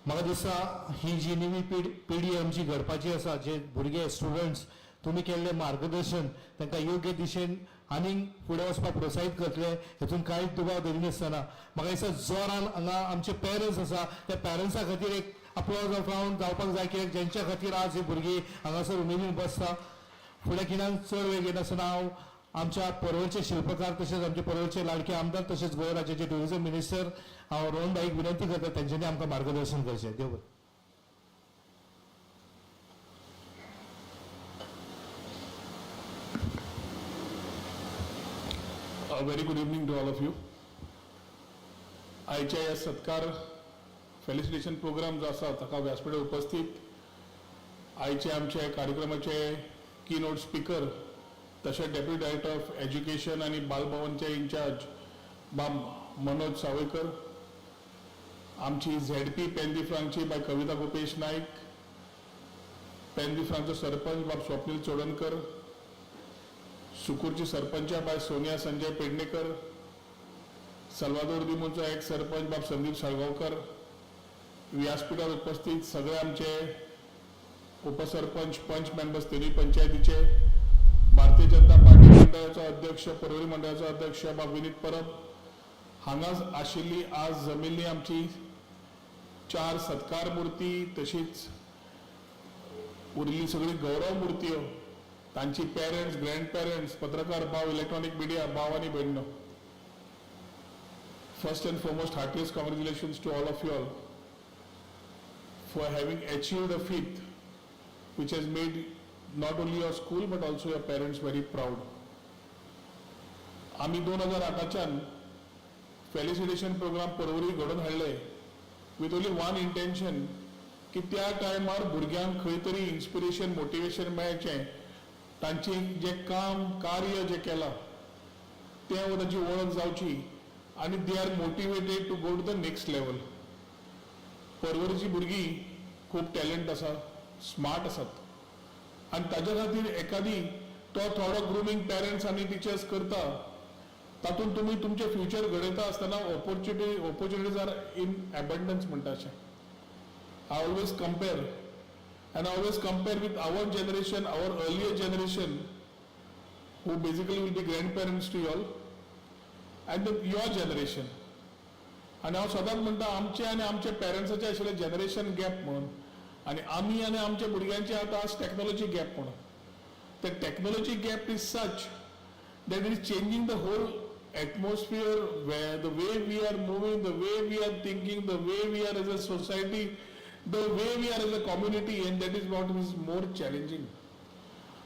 S2: म्हाका दिसता ही जी नवी पिढी आमची घडपाची आसा, जे भुरगे स्टुडंट्स तुमी केल्लें मार्गदर्शन तांकां योग्य दिशेन आनीक फुडें वचपाक प्रोत्साहीत करतले हेतून कांयच दुबाव धरिनासतना म्हाका दिसता जोरान हांगा आमचे पेरंट्स आसा त्या पेरंट्सां खातीर एक अप्लॉज ऑफ रावंड जावपाक जाय, कित्याक जेंच्या खातीर आज ही भुरगीं हांगासर उमेदीन बसता. फुडें खिणाक चड वेळ घेनासतना हांव आमच्या पर्वरचे शिल्पकार तशेंच आमचे पर्वरचे लाडके आमदार तशेंच गोंय राज्याचे ट्युरिजम मिनिस्टर हांव रोहन भाईक विनंती करता तेंच्यांनी आमकां मार्गदर्शन करचें. देव बरें.
S6: A very good evening to all of you. आयच्या ह्या सत्कार फेलिसिटेशन प्रोग्राम जो आसा ताका व्यासपीठार उपस्थित आयचे आमचे कार्यक्रमाचे की नोट स्पिकर तशेंच डेप्युटी डायरेक्टर ऑफ एज्युकेशन आनी बालभवनचे इन्चार्ज बाब मनोज सावयकर, आमची झेडपी पेंदी फ्रांकची बाय कविता गोपेश नायक, पेंदी फ्रांकचो सरपंच बाब स्वप्नील चोडणकर, सुकूरची सरपंचा बाय सोनिया संजय पेडणेकर, सल्वादोर दिमूचो एक सरपंच बाब संदीप साळगांवकर, व्यासपीठार उपस्थित सगळे आमचे उपसरपंच, पंच मेंबर्स तिनूय पंचायतीचे, भारतीय जनता पार्टी मंडळाचो अध्यक्ष, पर्वरी मंडळाचो अध्यक्ष बाब विनीत परब, हांगा आशिल्ली आज जमिल्ली आमची 4 सत्कार मूर्ती तशीच उरिल्ली सगळी गौरव मूर्त्यो, तांची पेरंट्स, ग्रँड पेरंट्स, पत्रकार भाव, इलेक्ट्रॉनिक मिडिया भाव आनी भयणो, First and foremost, heartiest congratulations to all of you all for having achieved a feat which has made not only your school but also your parents very proud. आमी 2008च्यान felicitation programme Porvorim घडोवन हाडले with only one intention की त्या टायमार भुरग्यांक खंय तरी inspiration, motivation मेळचें, तांची जें काम कार्य जें केलां तें व तांची वळख जावची आनी they are motivated to go to the next level. पर्वरीची भुरगीं खूब टॅलंट आसा, स्मार्ट आसात आनी ताज्या खातीर एकादी तो थोडो ग्रुमींग पेरंट्स आनी टिचर्स करता. तातूंत तुमी तुमचें फ्युचर घडयता आसतना opportunities are in abundance म्हणटा अशें. I always compare and I always compare with our generation, our earlier generation, who basically will be grandparents to you all, and your generation. आनी हांव सदांच म्हणटा, आमचे आनी आमच्या पेरंट्साचे आशिल्ले जनरेशन गॅप म्हणून आनी आमी आनी आमच्या भुरग्यांचे आतां आज टॅक्नोलॉजी गॅप म्हणून. The technology gap is such that is changing the whole atmosphere, where the way we are moving, the way we are thinking, the way we are as a society, the way we are as a community, and that is what is more challenging.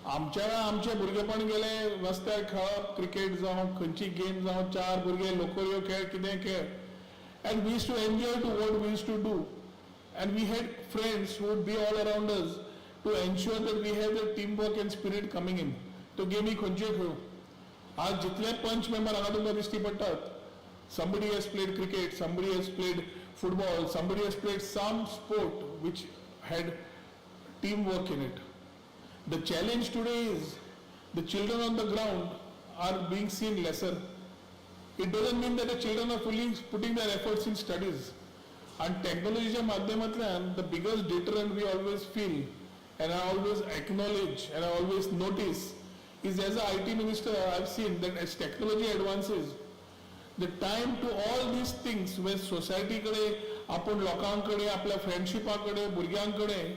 S6: आमच्या वेळार आमचे भुरगेपण गेले रस्त्यार खेळप, cricket जावं, खंयची game जावं, चार भुरगे लोकऱ्यो खेळ, कितें खेळ, and we used to enjoy to what we used to do, and we had friends who would be all around us to ensure that we have the team work and spirit coming in. तो गेमी खंयच्यो खेळूं. आज जितले पंच member हांगा तुमकां दिश्टी पडटात, somebody has played cricket, somebody has played football, somebody has played some sport which had teamwork in it. The challenge today is the children on the ground are being seen lesser. It doesn't mean that the children are fully putting their efforts in studies. And technologyच्या माध्यमांतल्यान the biggest deterrent we always feel and I always acknowledge and I always notice is, as a IT minister, I have seen that as technology advances, the time to all these things where society कडे आपूण लोकां कडेन, आपल्या फ्रेंडशिपा कडेन, भुरग्यां कडेन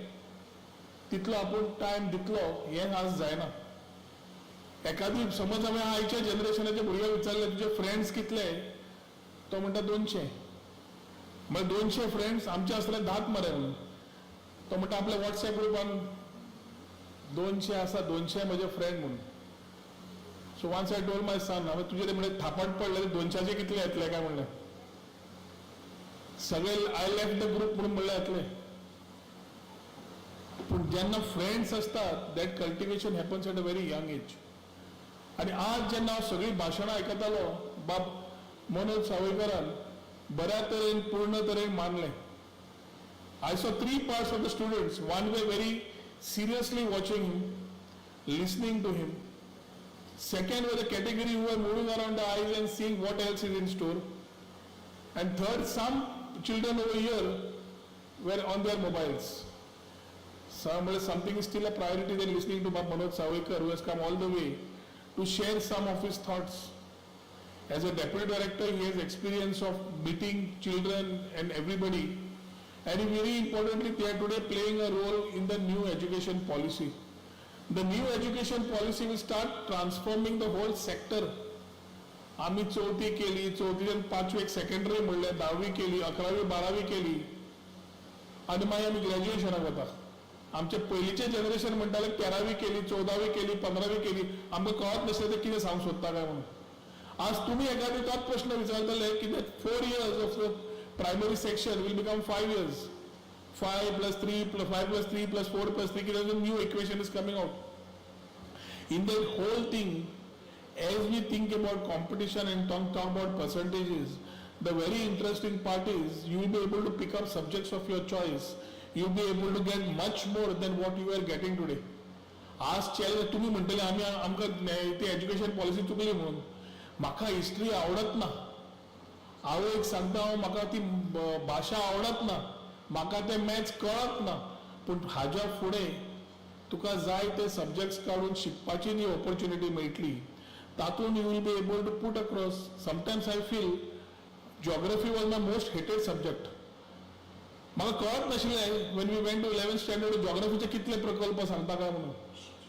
S6: तितलो आपूण टायम दितलो हें आज जायना. एखादी समज हांवें आयच्या जनरेशनाच्या भुरग्याक विचारलें, तुजे फ्रेंड्स कितले? तो म्हणटा, 200. मागीर 200 फ्रेंड्स आमचे आसले धात मरे म्हणून. तो म्हणटा, आपल्या वॉट्सएप ग्रुपान 200 आसा, 200 म्हजे फ्रेंड म्हणून. So once I told my son, हांवें तुजे म्हणजे थापट पडले, 200चे कितले येतले काय म्हणलें. सगळे I left the group म्हणून म्हणले येतले. पूण जेन्ना फ्रेंड्स आसतात, that cultivation happens at a very young age. आनी आज जेन्ना हांव सगळीं भाशणां आयकतालो, बाब मनोज सावयकरान बऱ्या तरेन, पूर्ण तरेन मांडलें. I saw three parts of the students. One were very seriously watching him, listening to him. Second were the category who were moving around the eyes and seeing what else is in store. And third, some children over here were on their mobiles. Something is still a priority than listening to Manoj Sawaikar, who has come all the way to share some of his thoughts. As a deputy director, he has experience of meeting children and everybody. And very importantly, they are today playing a role in the new education policy. The new education policy will start transforming the whole sector. आम्ही चौथी केली, चौथीच्यान पांचवेक secondary म्हणलें, धावी केली, अकरावी बारावी केली आनी मागीर आमी ग्रॅज्युएशनाक वता. आमचे पयलींचे जनरेशन म्हणटाले, 13वी केली, 14वी केली, 15वी केली, आमकां कळत नासलें ते कितें सांगूंक सोदता काय म्हणून. आज तुमी एखादी तोच प्रश्न विचारतले की 4 years of primary section will become 5 years, 5 plus 3 plus 5 plus 3 plus 4 plus 3, कितें new equation is coming out. In that whole thing, as we think about competition and talk about percentages, the very interesting part is you will be able to pick up subjects of your choice. You will be able to get much more than what you are getting today. आज challenge तुमी म्हणटले, आमी आमकां ती education policy चुकली म्हणून. म्हाका history आवडत ना, आवयक सांगता हांव, म्हाका ती भाशा आवडत ना, म्हाका ते मॅथ्स कळत ना. पूण हाज्या फुडें तुका जाय ते सब्जेक्ट्स काडून शिकपाची न्ही ऑपॉर्च्युनिटी मेळटली. तातूंत you will be able to put across. Sometimes I feel geography was my most hated subject. म्हाका कळत नाशिल्लें when we went to 11th standard, जॉग्रफीचे कितले प्रकल्प सांगता काय म्हणून.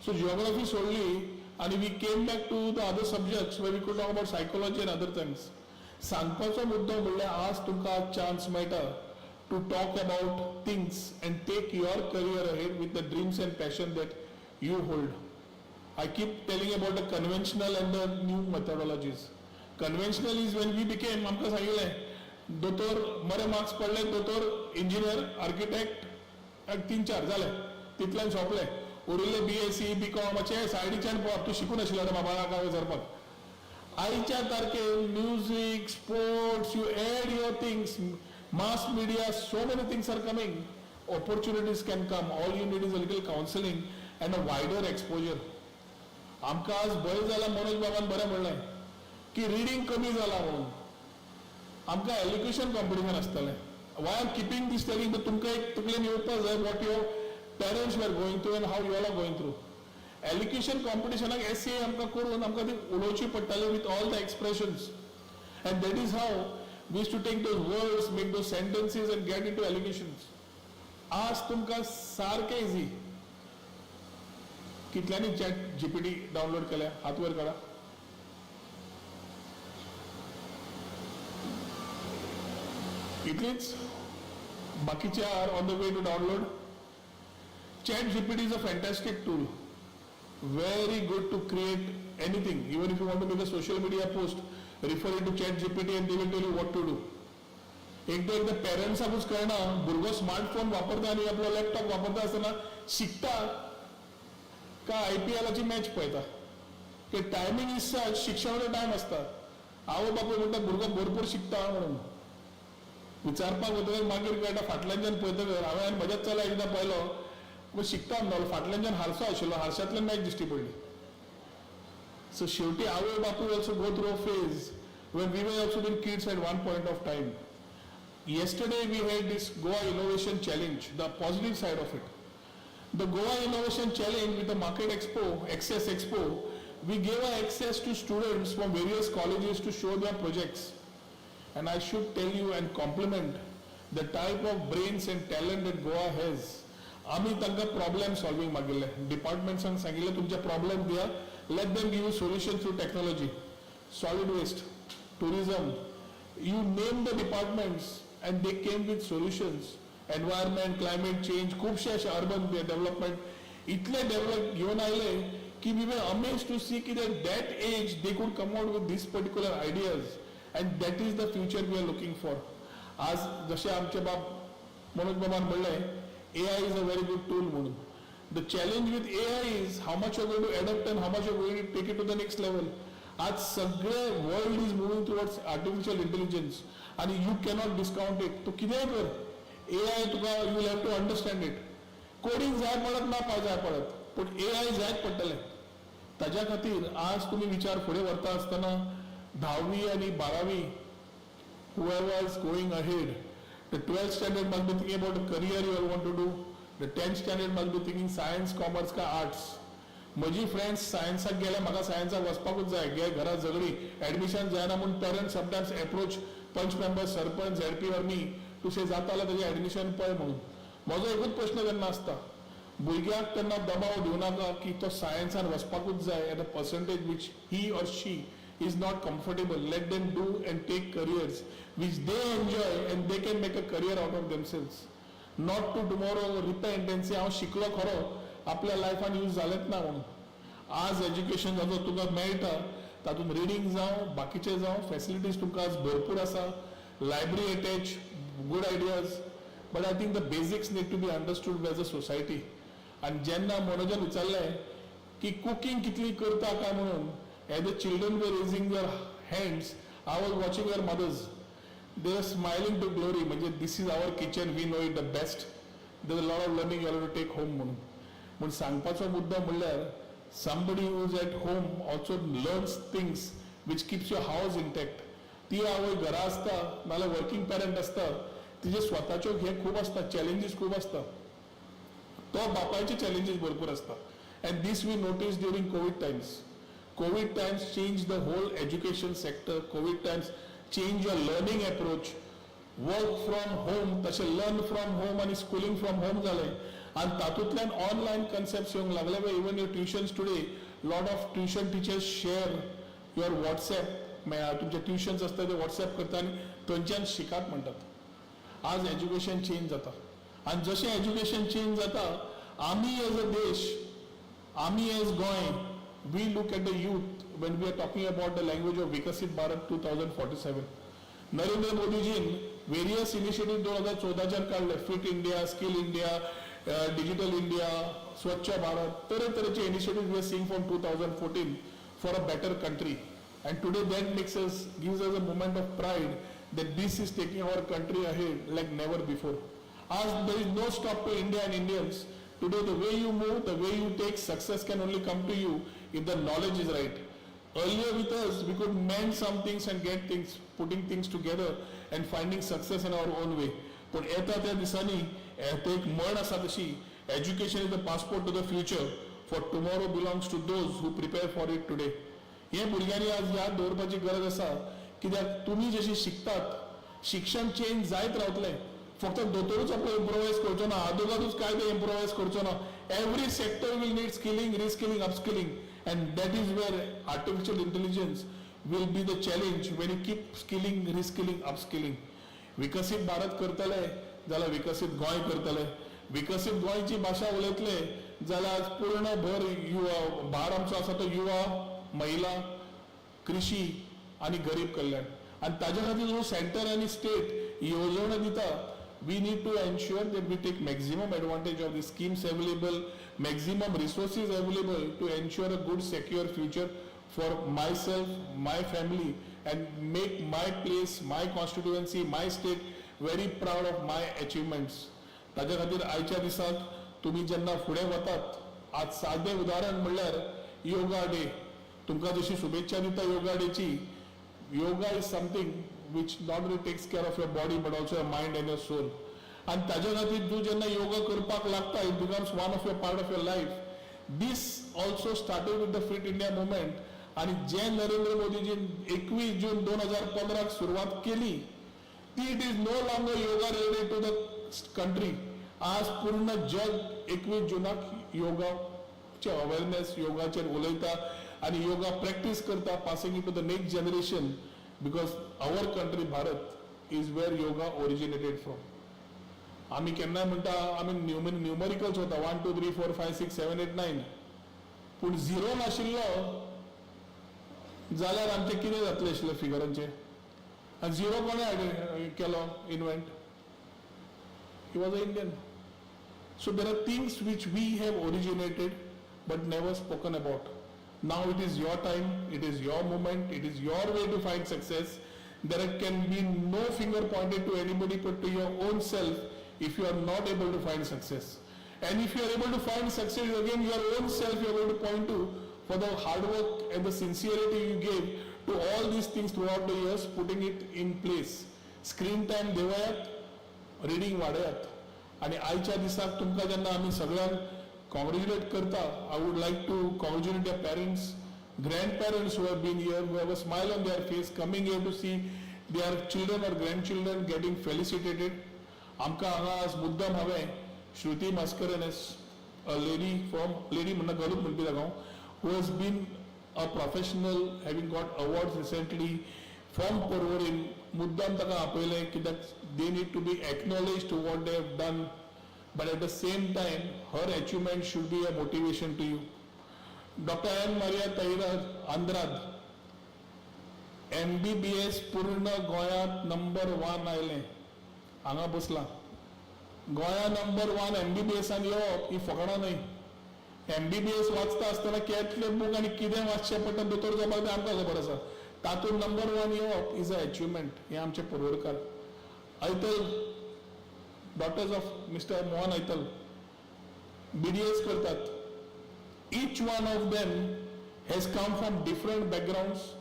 S6: सो जिओग्राफी सोडली आनी we came back to the other subjects where we could talk about psychology and other things. सांगपाचो मुद्दो म्हणल्यार आज तुमकां चान्स मेळटा to talk about things and take your career ahead with the dreams and passion that you hold. I keep telling about the conventional and the new methodologies. Conventional is when we became, आमकां सांगिल्लें, दोतोर, बरे marks पडले, दोतोर, engineer, architect, तीन चार जाले, तितल्यान सोंपले. उरिल्ले बीएससी, बी कॉमाचे सायडीच्यान पळोवप. तूं शिकून आशिल्लो रे बाबा काय विचारपाक. आयच्या तारखेर music, sports, you add your things, mass media, so many things are coming. Opportunities can come. All you need is a little counselling and a wider exposure. आमकां आज भंय जाला, मनोज बाबान बरें म्हणलें की रिडींग कमी जाला म्हणून. आमकां एलोक्युशन कॉम्पिटिशन आसतालें. Why am keeping this telling, तुमकां एक तकलेन येवपाक जाय what your parents were going through and how you all are going through. Elocution कॉम्पिटिशनाक एसे आमकां करून आमकां ती उलोवची पडटाली with all the expressions, and that is how we used to take those words, make those sentences and get into elocutions. आज तुमकां सारकें easy. कितल्यांनी chat GPT download केल्या? हात वर काडा. इतलीच. बाकीचे are on the way to download. ChatGPT is a fantastic tool, very good to create anything. Even if you want to make a social media post, refer it to ChatGPT and they will tell you what to do. एकदा एकदा पेरंट्साकूच कळना, भुरगो smartphone वापरता आनी आपलो laptop वापरता आसतना शिकता का आयपीएलाची मॅच पळयता. की टायमींग is such, शिक्षणाचो टायम आसता. आवय बापूय म्हणटा भुरगो भरपूर शिकता म्हणून. विचारपाक वतकच मागीर कळटा, फाटल्यानच्यान पळयतकच. हांवें आनी म्हज्याच चल्याक एकदां पळयलो, पूण शिकता म्हणटालो, फाटल्यानच्यान हारसो आशिल्लो, हारशांतल्यान मॅच दिश्टी पडली. सो शेवटी आवय बापूय also go through a phase when we were also been kids at one point of time. Yesterday we had this Goa Innovation Challenge, the positive side of it. The Goa Innovation Challenge with the Market Expo, Access Expo, we gave access to students from various colleges to show their projects. And I should tell you and compliment the type of brains and talent that Goa has. आम्ही तांकां problem solving मागिल्ले, डिपार्टमेंट्सान सांगिल्लें तुमचे problem दिया, let them give you solution through technology. Solid waste, tourism, you name the departments and they came with solutions. Environment, climate change, खुबशे अशे urban development इतले develop घेवन आयले की we were amazed to see की that age they could come out with this particular ideas, and that is the future we are looking for. आज जशें आमचे बाब मनोज बाबान म्हणलें, AI is a very good tool म्हणून. The challenge with AI is how much you going to adapt and how much you going to take it to the next level. आज सगळे world is moving towards artificial intelligence आणि you cannot discount it. तूं कितेंय कर, AI तुका you will have to understand it. Coding जाय पडत ना जाय पडत, पूण एआय जायच पडटलें. ताज्या खातीर आज तुमी विचार फुडें व्हरता आसतना धावी आनी बारावी, whoever is going ahead, the 12th standard must be thinking about the career you all want to do. The 10th standard must be thinking science, commerce का arts. म्हजी फ्रेंड्स सायन्साक गेले, म्हाका सायन्साक वचपाकूच जाय. गे घरा झगडी, एडमिशन जायना म्हूण parents sometimes approach panch member, sarpanch, ZP or me to say जाता जाल्यार तेजें एडमिशन पळय म्हणून. म्हजो एकूच प्रश्न तेन्ना आसता, भुरग्याक तेन्ना दबाव दिवं नाका की तो सायन्सान वचपाकूच जाय at a percentage which he or she is not comfortable. Let them do and take careers which they enjoy and they can make a career out of themselves. Not to tomorrow repent and say, हांव शिकलो खरो, आपल्या लायफान use जालेंच ना म्हणून. आज education जाचो तुका मेळटा, तातूंत रिडींग जावं, बाकीचे जावं, फॅसिलिटीज तुमकां आज भरपूर आसा. Library attach, good ideas, but I think the basics need to be understood as a society. आनी जेन्ना मनोजान विचारलें की कुकींग कितली करता काय म्हणून, as the children were raising their hands, I was watching your mothers. They are smiling to glory, म्हणजे this is our kitchen, we know it the best, there lot of learning you to take home म्हणून. पूण सांगपाचो मुद्दो म्हणल्यार somebody who is at home also learns things which keeps your house intact. ती आवय घरा आसता नाल्यार वर्किंग पेरंट आसता, तिजे स्वताच्यो हे खूब आसता, चॅलेंजीस खूब आसता. तो बापायचे चॅलेंजीस भरपूर आसता. And this we notice during Covid times. Covid times change the whole education sector. Covid times change your learning approach. Work from home, तशें लर्न फ्रॉम होम आनी स्कुलींग फ्रॉम होम जालें आनी तातूंतल्यान ऑनलायन कन्सेप्ट येवंक लागले. Even your tuitions today, lot of tuition teachers share your WhatsApp. तुमचे tuitions आसता ते वॉट्सॅप करता आनी थंयच्यान शिकात म्हणटात. आज एज्युकेशन चेंज जाता आनी जशें एज्युकेशन चेंज जाता, आमी एज अ देश, आमी as Goa, we look at the youth when we are talking about the language of Viksit Bharat 2047. Narendra मोदीजीन various initiative 2014च्यान काडले, Fit India, Skill India, Digital India, स्वच्छ भारत, तरेतरेचे initiative we are seeing from 2014 for a better country. And today that makes us, gives us a moment of pride that this is taking our country ahead like never before. आज there is no stop to India and Indians. Today the way you move, the way you take, success can only come to you if the knowledge is right. Earlier with us, we could mend some things and get things, putting things together and finding success in our own way. पूण येता त्या दिसांनी ते एक म्हण आसा तशी, education is the passport to the future, for tomorrow belongs to those who prepare for it today. हे भुरग्यांनी आज याद दवरपाची गरज आसा, कित्याक तुमी जशी शिकतात, शिक्षण चेंज जायत रावतलें. फक्त दोतोरूच आपलो इम्प्रोवायज करचो ना, आदोगादूच काय ते इम्प्रोवायज करचो ना. Every sector will need skilling, reskilling, upskilling, and that is where artificial intelligence will be the challenge when you keep skilling, reskilling, upskilling. विकसीत भारत करतले जाल्यार विकसीत गोंय करतले. विकसीत गोंयची भाशा उलयतले जाल्यार आज पूर्ण भर युवा भार आमचो आसा तो युवा, महिला, कृषी आनी गरीब कल्याण. आनी ताज्या खातीर जो सेंटर आनी स्टेट येवजण्यो दिता, we need to ensure that we take maximum advantage of the schemes available, maximum resources available to ensure a good secure future for myself, my family, and make my place, my constituency, my state very proud of my achievements. ताज्या खातीर आयच्या दिसाक तुमी जेन्ना फुडें वतात, आज सादें उदाहरण म्हणल्यार योगा डे, तुमकां जशी शुभेच्छा दिता योगा डेची. Yoga is something which not only takes care of your body but also your mind and your soul. आनी ताज्या खातीर तूं जेन्ना योगा करपाक लागता, it becomes one of your part of your life. This also started with the Fit India Movement. आनी जे नरेंद्र मोदीजीन 21 जून 2015क सुरवात केली ती, it is no longer yoga related to the country. आज पूर्ण जग 21 जुनाक योगाचे अवेरनेस, योगाचेर उलयता आनी योगा प्रॅक्टीस करता, passing it to the next generation, because our country Bharat is where yoga originated from. आमी केन्नाय म्हणटा, आमी न्युमेरिकल्स वता, 1 2 3 4 5 6 7 8 9, पूण झिरो नाशिल्लो जाल्यार आमचें कितें जातलें आशिल्लें फिगरांचें? आनी झिरो कोणें केलो invent? He was a Indian. So there are things which we have originated but never spoken about. Now it is your time, it is your moment, it is your way to find success. There can be no finger pointed to anybody but to your own self if you are not able to find success. And if you are able to find success, again your own self you are going to point to for the hard work and the sincerity you gave to all these things throughout the years, putting it in place. Screen time देवयात, reading वाडयात. आनी आयच्या दिसाक तुमकां जेन्ना आमी सगळ्यांक congratulate करता, I would like to congratulate their parents, grandparents who have been here, who have a smile on their face, coming here to see their children or grandchildren getting felicitated. आमकां हांगा आज मुद्दम हांवें श्रुती Mascarenhas, a lady from, lady म्हणना, गलत म्हणपी ताका हांव, who has been a professional, having got awards recently from Porvorim, मुद्दाम ताका आपयलें कित्याक they need to be acknowledged to what they have done, but at the same time her achievement should be a motivation to you. Doctor N Maria Tahira Andrade, MBBS पूर्ण गोंयांत number one आयलें. हांगा बसलां. गोंया number one एमबीबीएसान येवप ही फकाणां न्हय. MBBS वाचता आसतना केतले बूक आनी कितें वाचचें पडटा दोतोर जावपाक तें आमकां खबर आसा. तातूंत नंबर वन येवप is a achievement. हे आमचे पर्वरकार ऐतल, daughters of Mister Mohan Aithal, BDS करतात. Each one of them has come from different backgrounds,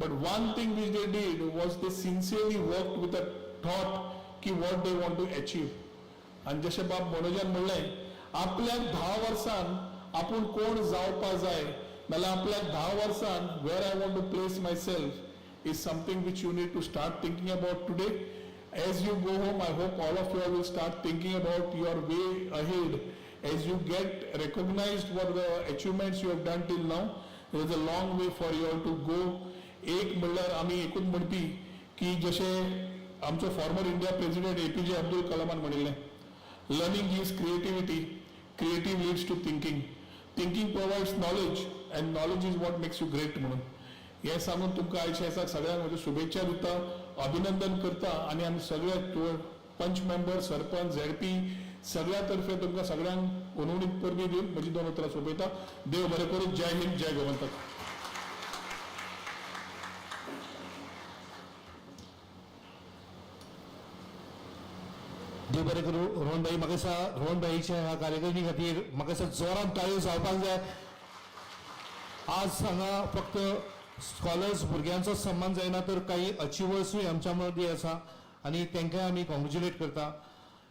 S6: but one thing which they did was they sincerely worked with a thought की what they want to achieve. आनी जशें बाब मनोजान म्हणलें, आपल्याक 10 वर्सान आपूण कोण जावपा जाय, नाल्यार आपल्याक 10 वर्सान where I want to place myself is something which you need to start thinking about today. As you go home, I hope all of you all will start thinking about your way ahead. As you get recognized for the achievements you have done till now, there is a long way for you all to go. एक म्हणल्यार आमी एकूच म्हणपी की जशें आमचो former India president APJ Abdul कलामान म्हणिल्लें, learning is creativity, creative leads to thinking, thinking provides knowledge, and knowledge is what makes you great म्हणून. हें सांगून तुमकां आयच्या दिसाक सगळ्यांक म्हज्यो शुभेच्छा दिता, अभिनंदन करता आनी आमी सगळे पंच मेंबर, सरपंच, झेडपी सगळ्या तर्फे तुमकां सगळ्यांक हुनहुनीत परबीं दिवन म्हजी दोन उतरां सोंपयता. देव बरें करूं. जय हिंद, जय गोमंतक.
S2: देव बरें करूं रोहनभाई. म्हाका दिसता रोहनभाईच्या ह्या कार्यकर्णी खातीर म्हाका दिसता जोरान ताळयो जावपाक जाय. आज हांगा फक्त स्कॉलर्स भुरग्यांचो सन्मान जायना, तर काही अचिवर्सूय आमच्या मदीं आसा आनी तांकांय आमी कॉंग्रेच्युलेट करता.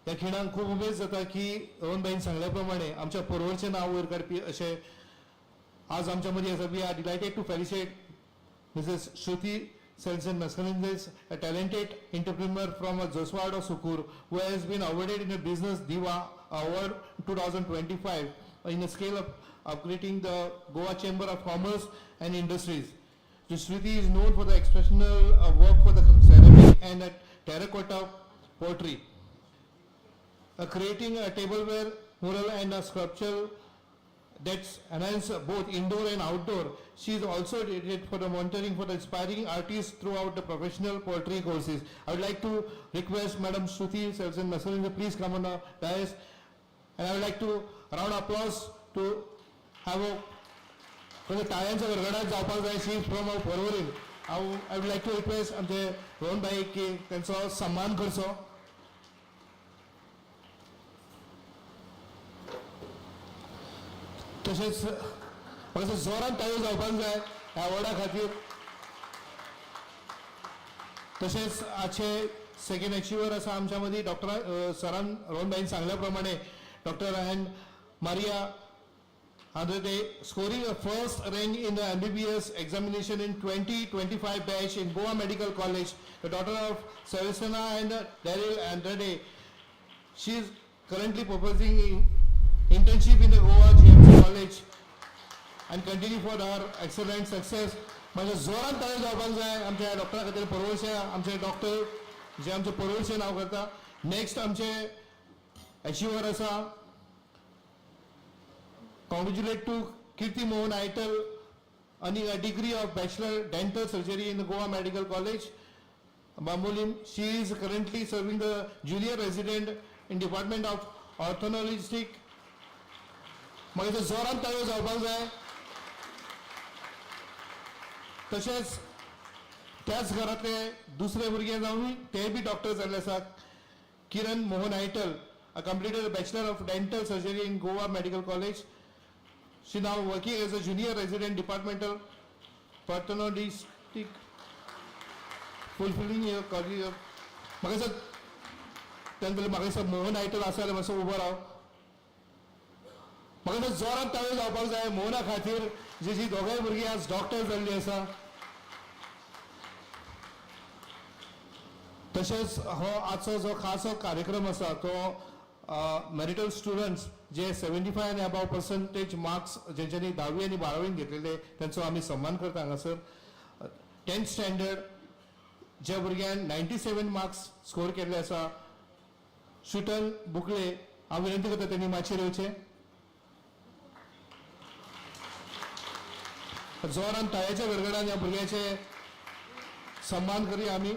S2: ह्या खिणाक खूब उमेद जाता की रोहनभाईन सांगल्या प्रमाणे आमच्या पर्वरचें नांव वयर काडपी अशें आज आमच्या मदीं आसा. We are delighted to felicitate Mrs. Shruti Selson Mascarenhas, a talented entrepreneur from Joswado Sukur, who has been awarded in a Business Diva Award 2025 in a scale of upgrading the Goa Chamber of Commerce and Industries. So Shruti is known for the exceptional work for the ceramic and terracotta pottery, creating a tableware, mural and a sculpture that's enhance both indoor and outdoor. She is also dedicated for the monitoring for the inspiring artists throughout the professional poetry courses. I would like to request Madam Shruti Selson Masalinda, please come on the dais. And I would like to round applause to have a म्हणजे टाळ्यांच्या गडगडाट जावपाक जाय. She is from our Porvorim. हांव I would like to request आमचे रोहन भाई की तेंचो सन्मान करचो. तशेंच म्हाका जोरान टाळयो जावपाक जाय ह्या अवॉर्डा खातीर. तशेंच आजचे सेकंड अचिवर आसा आमच्या मदीं, डॉक्टर सरान रोहन भाईन सांगल्या प्रमाणे doctor N Maria Andrade, scoring a first rank in the MBBS examination in 2025 batch in Goa Medical College, the daughter of Savisana and Daryl Andrade. She is currently proposing internship in the Goa GMC College and continue for her excellent success. म्हणजे जोरान ताळयो जावपाक जाय आमच्या डॉक्टरा खातीर. पर्वरचे आमचे doctor जे आमचे पर्वरचें नांव करता. नेक्स्ट आमचे अचिवर आसा. Congratulate to Kirti Mohan Aital earning a degree of Bachelor Dental Surgery in the Goa Medical College, Bambolim. She is currently serving the junior resident in Department of Orthodontics. मागीर ते जोरान ताळयो जावपाक जाय. तशेंच त्याच घरांतले दुसरे भुरगे जावन ते बी डॉक्टर जाल्ले आसात. किरण Mohan आयटल completed Bachelor of Dental Surgery in Goa Medical College. She now working as a junior resident departmental orthodontist, fulfilling your career. म्हाका दिसता तेन्ना पयलीं म्हाका दिसता मोहन आयटल आसा जाल्यार मातसो उबो राव. म्हाका दिसता जोरान ताळयो जावपाक जाय मोहना खातीर, जी दोगांय भुरगीं आज डॉक्टर जाल्लीं आसा. तशेंच हो आजचो जो खास कार्यक्रम आसा तो मेरिटल स्टुडंट्स जे 75 आनी अबाव पर्संटेज मार्क्स जेंच्यांनी धावी आनी बारावीन घेतलेले तेंचो आमी सन्मान करता हांगासर. टेन्थ स्टँडर्ड ज्या भुरग्यान 97 मार्क्स स्कोर केल्ले आसा, शुटन बुकले, हांव विनंती करता तेणी माचयेर येवचें. जोरान ताळ्याच्या गडगडान ह्या भुरग्याचे सन्मान करूया आमी.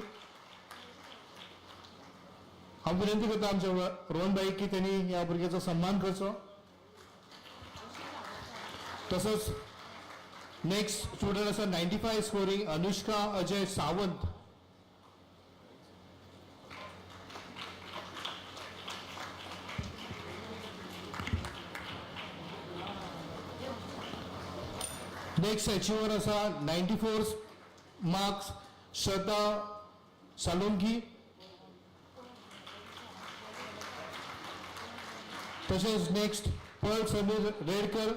S2: हांव विनंती करता आमच्या रोहन भाई की त्यांनी ह्या भुरग्याचो सन्मान करचो. तसोच नेक्स्ट स्टुडंट आसा 95 स्कोरींग अनुष्का अजय सावंत. नेक्स्ट अचिवर आसा 94 मार्क्स श्रद्धा सालुंकी. तशेंच नेक्स्ट पळ समीर रेडकर.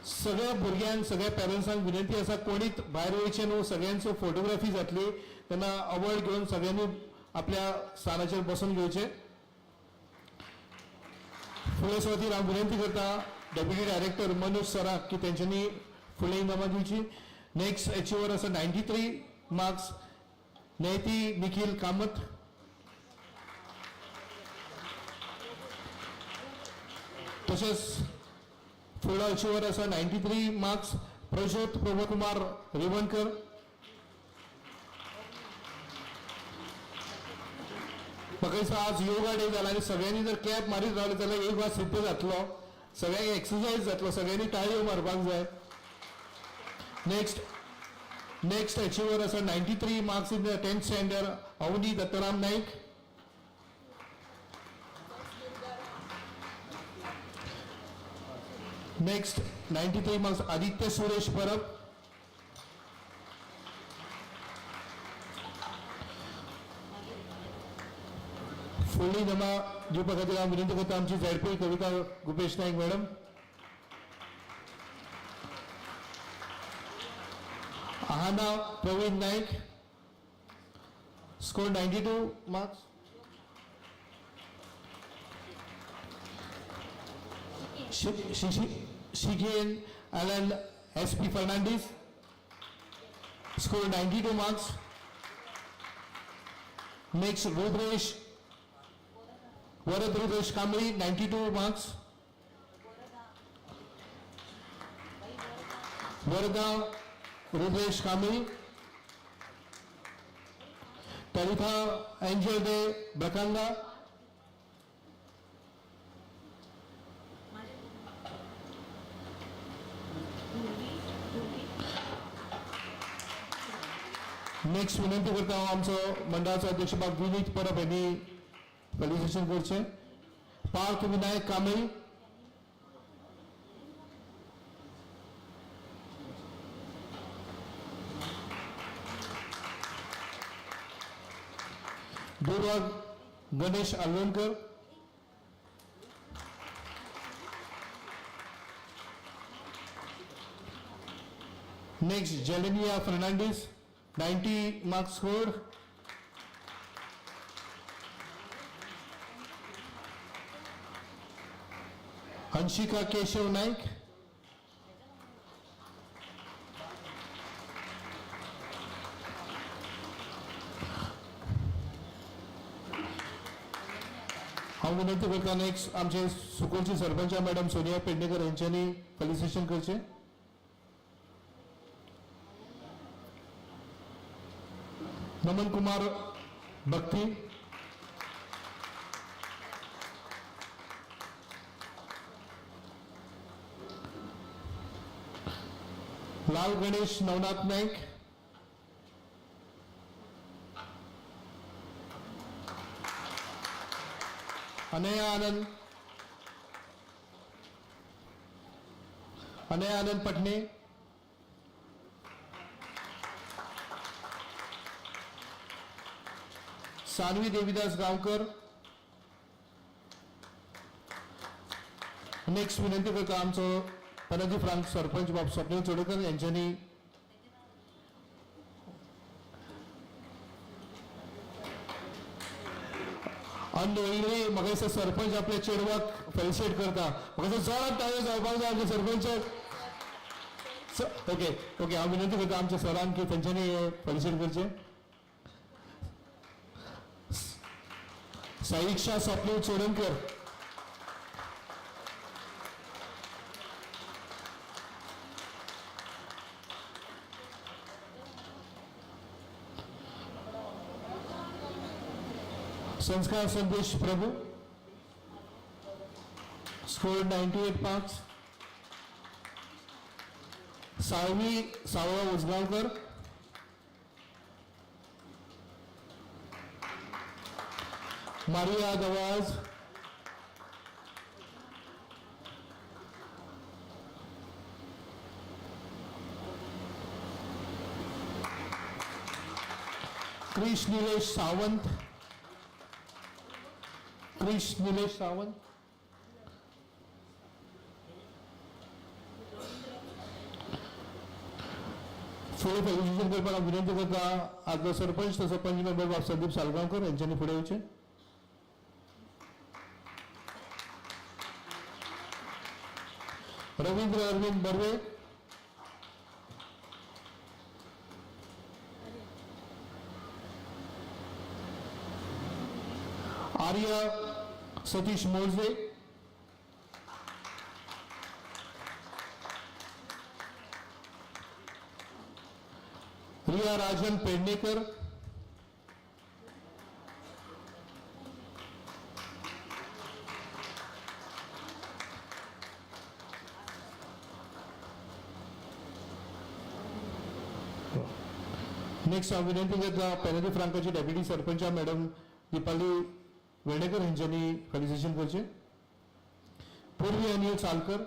S2: सगळ्या भुरग्यांक, सगळ्या पेरंट्सांक विनंती आसा, कोणीच भायर वयचें न्हू. सगळ्यांचो फोटोग्राफी जातली तेन्ना अवॉर्ड घेवन सगळ्यांनी आपल्या स्थानाचेर बसून घेवचें. फुडले सुवातीर हांव विनंती करता डेप्युटी डायरेक्टर मनोज सराक की तेंच्यांनी फुडले इनामां दिवची. नेक्स्ट एचिवर आसा 93 मार्क्स नैती निखील कामत. तशेंच फुडलो अचिवर आसा 93 मार्क्स प्रज्योत प्रभुकुमार रिवणकर. म्हाका दिसता आज योगा डे जाला आनी सगळ्यांनी जर क्लॅप मारीत रावले जाल्यार योगा सिद्ध जातलो, सगळ्यांक एक्सरसायज जातलो. सगळ्यांनी टाळयो मारपाक जाय. नेक्स्ट नेक्स्ट अचिवर आसा 93 marks in the 10th standard Avani Dattaram Naik. Next 93 marks Aditya Suresh Parab. फुडली जमा दिवपा खातीर हांव विनंती करता आमची ZP Kavita Gupesh Naik madam. Ahana Praveen Naik score 92 marks. Shikhen Alan S P Fernandes score 92 marks. Next Rudresh Varad Rudresh Kambli 92 marks. Varada Rudresh Kambli. Talitha Angel De Brakanga. Next विनंती करता हांव आमचो मंडळाचो अध्यक्ष बाब विनीत परब यांनी felicitation करचें. पार्थ विनायक कांबळी. दुर्वा Ganesh आलवणकर. Next Jelenia Fernandes 90 marks score. Hanshika Keshav Naik. हांव विनंती करता नेक्स्ट आमचे सुकोलची सरपंच मॅडम सोनिया पेडणेकर यांच्यानी फेलिसिटेशन करचें. नमन कुमार भक्ती. लाल गणेश नवनाथ नाईक. अनया आनंद, अनया आनंद पटने. सानवी देवीदास गावकर. नेक्स्ट विनंती करता आमचो पणजी फ्रांक सरपंच बाब स्वप्नील चोडणकर यांच्यानी अननोईंगली म्हाका दिसता सरपंच आपल्या चेडवाक फेलिसिटेट करता. म्हाका दिसता जोरात टाळयो जावपाक जाय आमच्या सरपंच. ओके ओके हांव विनंती करता आमच्या सरान की तेंच्यांनी फेलिसिटेट करचें. Saiksha Swapnil Chodankar. Sanskar Sandesh Prabhu score 98 marks. Salvi Savla Ujgaonkar. Maria Gavaz. Krish Nilesh Sawant. Krish Nilesh Sawant. फुडें फेलिसिटेशन करपाक हांव विनंती करता आदलो सरपंच तसो पंच मेंबर बाब संदीप सालगांवकर यांच्यानी फुडें येवचें. रवींद्र अरविंद बर्वे. आर्य सतीश मोरजे. रिया राजन पेडणेकर. नेक्स्ट हांव विनंती करता पेनेदी फ्रांकाची डेप्युटी सरपंच मॅडम दीपाली वेर्णेकर हेंच्यांनी फेलिसिटेशन करचें. पूर्वी अनिल सालकर.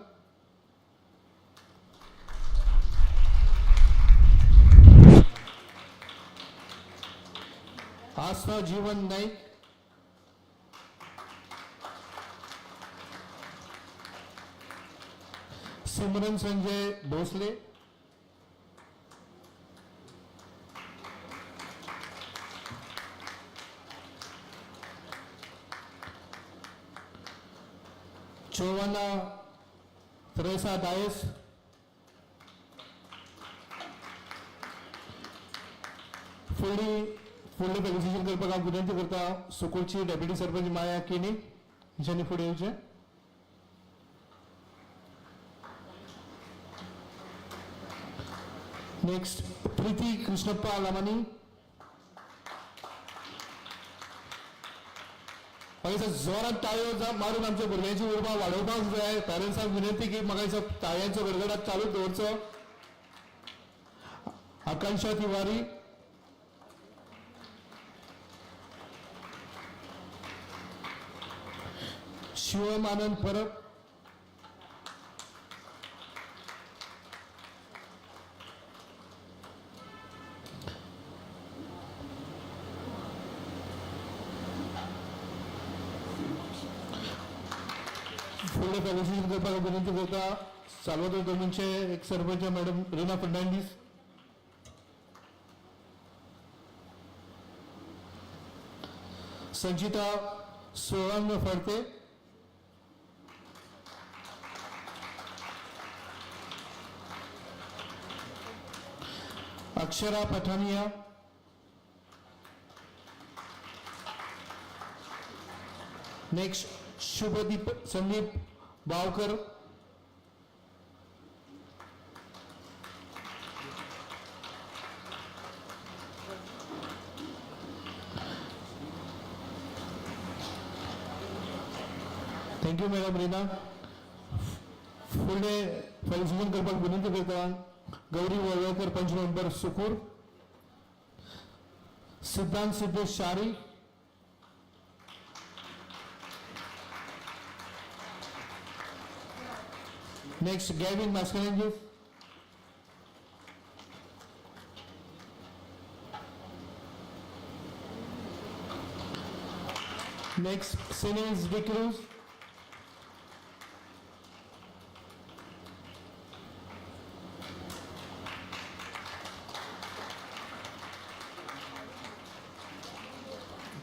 S2: आस्था जीवन नाईक. सिमरन संजय भोसले. चोवाना त्रेसा डायस. फुडली फुडलें फेलिसिटेशन करपाक हांव विनंती करता सुकूरची डेप्युटी सरपंच माया केणी हेंच्यांनी फुडें येवचें. नेक्स्ट प्रिती कृष्णप्पा लामानी. म्हाका दिसता जोरात टाळयो मारून आमच्या भुरग्यांची उर्बा वाडोवपाक जाय. पेरंट्सांक विनंती की म्हाका दिसता टाळयांचो गडगडाट चालूच दवरचो. आकांक्षा तिवारी. शिवम आनंद परब. फुडलें फेलिसिटेशन करपाक विनंती करता साल्वादोर दोमिंगचे एक sarpanch madam Rina Fernandes. Sanchita Solang Phadte. Akshara Pathania. Next Shubhdeep Sandeep Bavkar. Thank you madam Rina. फुडलें फेलिसिटेशन करपाक विनंती करता गौरी वळवळकर, पंच मेंबर सुकूर. सिद्धांत Siddhesh Chari. Next Gavin Mascarenhas. Next Sinez D'Cruz.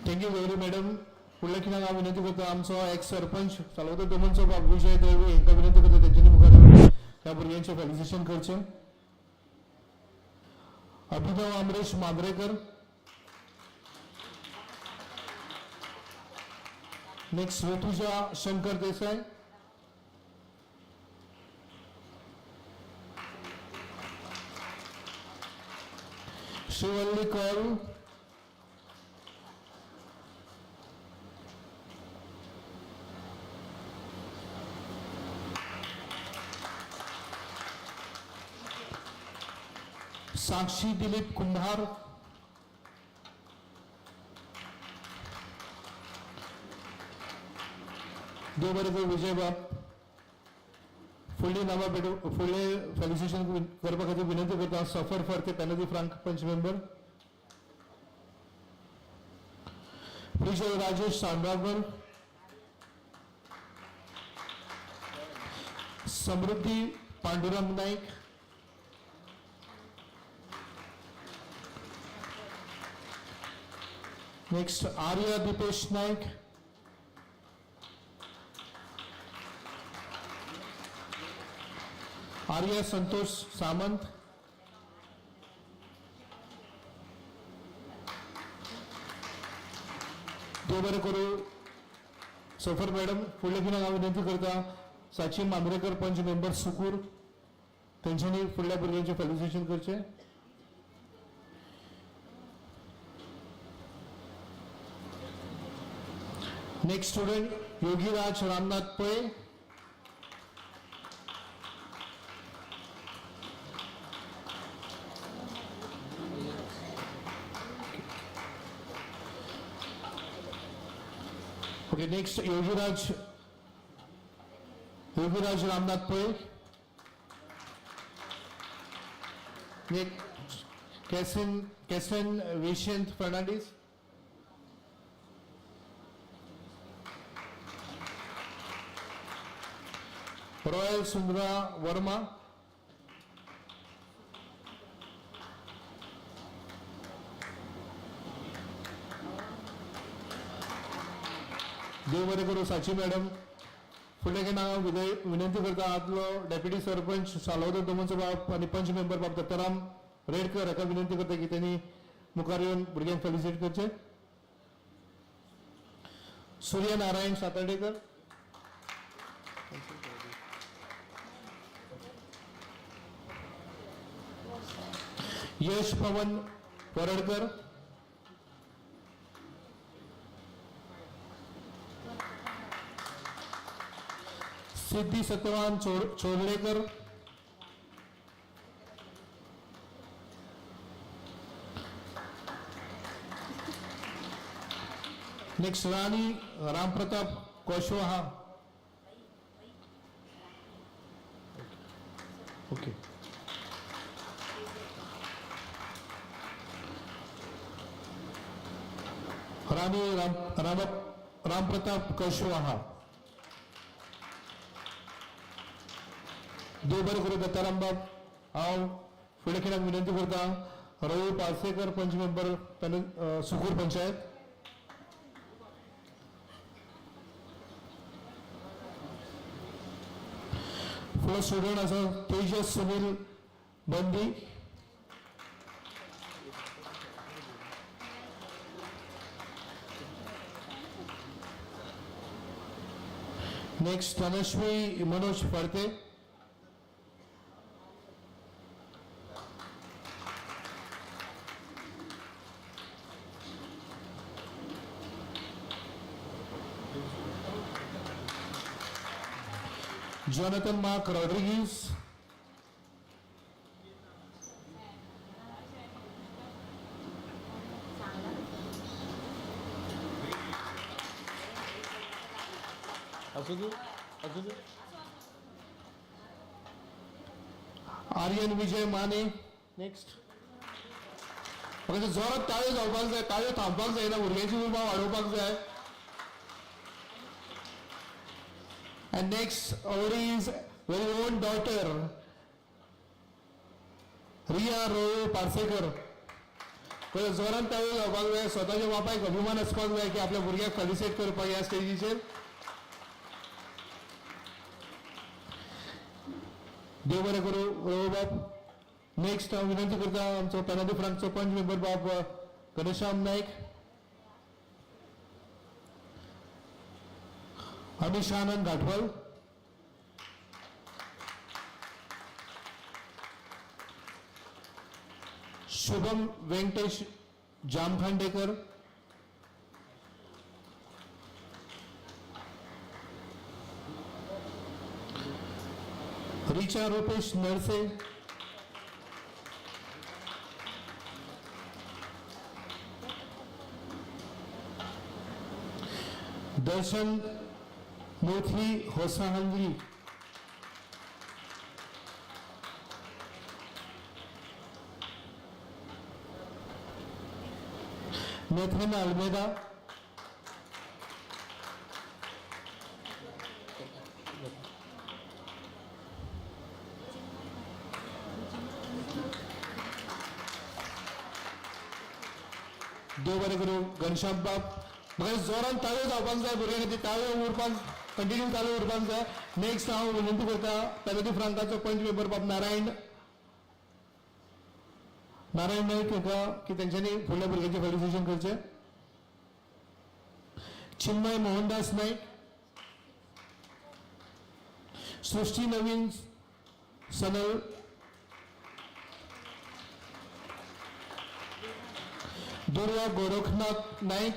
S2: Thank you Gauri madam. फुडल्या खिणाक हांव विनंती करता आमचो एक्स सरपंच साल्वादोर दोमनचो बाब विजय दळवी हांकां विनंती करता तेंच्यांनी मुखार येवन ह्या भुरग्यांचें फेलिसिटेशन करचें. अभिनव अमरेश मांद्रेकर. नेक्स्ट ऋतुजा शंकर देसाय. शिवल्ली कौल. साक्षी दिलीप कुंभार. देव बरें करूं विजय बाब. फुडली नांवां पेटो फुडलें फेलिसिटेशन करपा खातीर विनंती करता सफर फर्ते, पेनदी फ्रांक पंच मेंबर. विजय राजेश सांडावकर. समृद्धी पांडुरंग नाईक. नेक्स्ट आर्या दीपेश नाईक. आर्या संतोष सामंत. देव बरें करूं सफर मॅडम. फुडल्या खिणाक हांव विनंती करता साची मांद्रेकर, पंच मेंबर सुकूर, तेंच्यांनी फुडल्या भुरग्यांचें फेलिसिटेशन करचें. Next student Yogiraj Ramnath Pai. Okay, next Yogiraj, Yogiraj Ramnath Pai. Next Kesan, Kesan Vishant Fernandes. Royal Sundara Verma. देव बरें करूं साची मॅडम. फुडलें केन्ना हांव विनंती करता आदलो डेप्युटी सरपंच साल्वादोर दोमनचो बाब आनी पंच मेंबर बाब दत्ताराम रेडकर हाका विनंती करता की तेणी मुखार येवन भुरग्यांक फेलिसिट करचें. सूर्य नारायण सातार्डेकर. यश पवन वरडकर. सिद्धी सत्यवान चोरलेकर. नेक्स्ट रानी रामप्रताप कुशवाहा. ओके. रानी राम राम रामप्रताप कुशवाहा. देव बरें करूं दत्ताराम बाब. हांव फुडल्या खिणाक विनंती करता रवी पालसेकर पंच मेंबर सुकूर पंचायत. फुडलो स्टुडंट आसा Tejas Sunil Bandi. Next Tanashvi Manoj Phadte. Jonathan Mark Rodriguez. Aryan Vijay Mane. Next. म्हाका जोरात ताळयो जावपाक जाय, ताळयो थांबपाक जायना, भुरग्यांची उर्बा वाडोवपाक जाय. And next, our is very own daughter, Riya Roy Parsekar. पळय जोरान ताळयो जावपाक जाय, स्वताच्या बापायक अभिमान आसपाक जाय की आपल्या भुरग्याक फेलिसिट करपाक ह्या स्टेजीचेर. देव बरें करूं रोय बाब. नेक्स्ट हांव विनंती करता आमचो पेनादी फ्रांकचो पंच मेंबर बाब घनश्याम नायक. अनिशानंद घाटवल. शुभम वेंकटेश जामखांडेकर. रिचा रुपेश नरसे. दर्शन मोथली होसाहंगली. Nathan Almeida. देव बरें करूं घनश्याम बाब. म्हाका जोरान ताळयो जावपाक जाय भुरग्यां खातीर, ताळयो उरपाक कंटिन्यू चालू उरपाक जाय. नेक्स्ट हांव विनंती करता पेनादी फ्रांकाचो पंच मेंबर बाब नारायण नारायण नायक हाका की तेंच्यांनी फुडल्या भुरग्यांचें फेलिसिटेशन करचें. चिन्मय मोहनदास नायक. सृष्टी नवीन सनल. दुर्वा गोरखनाथ नायक.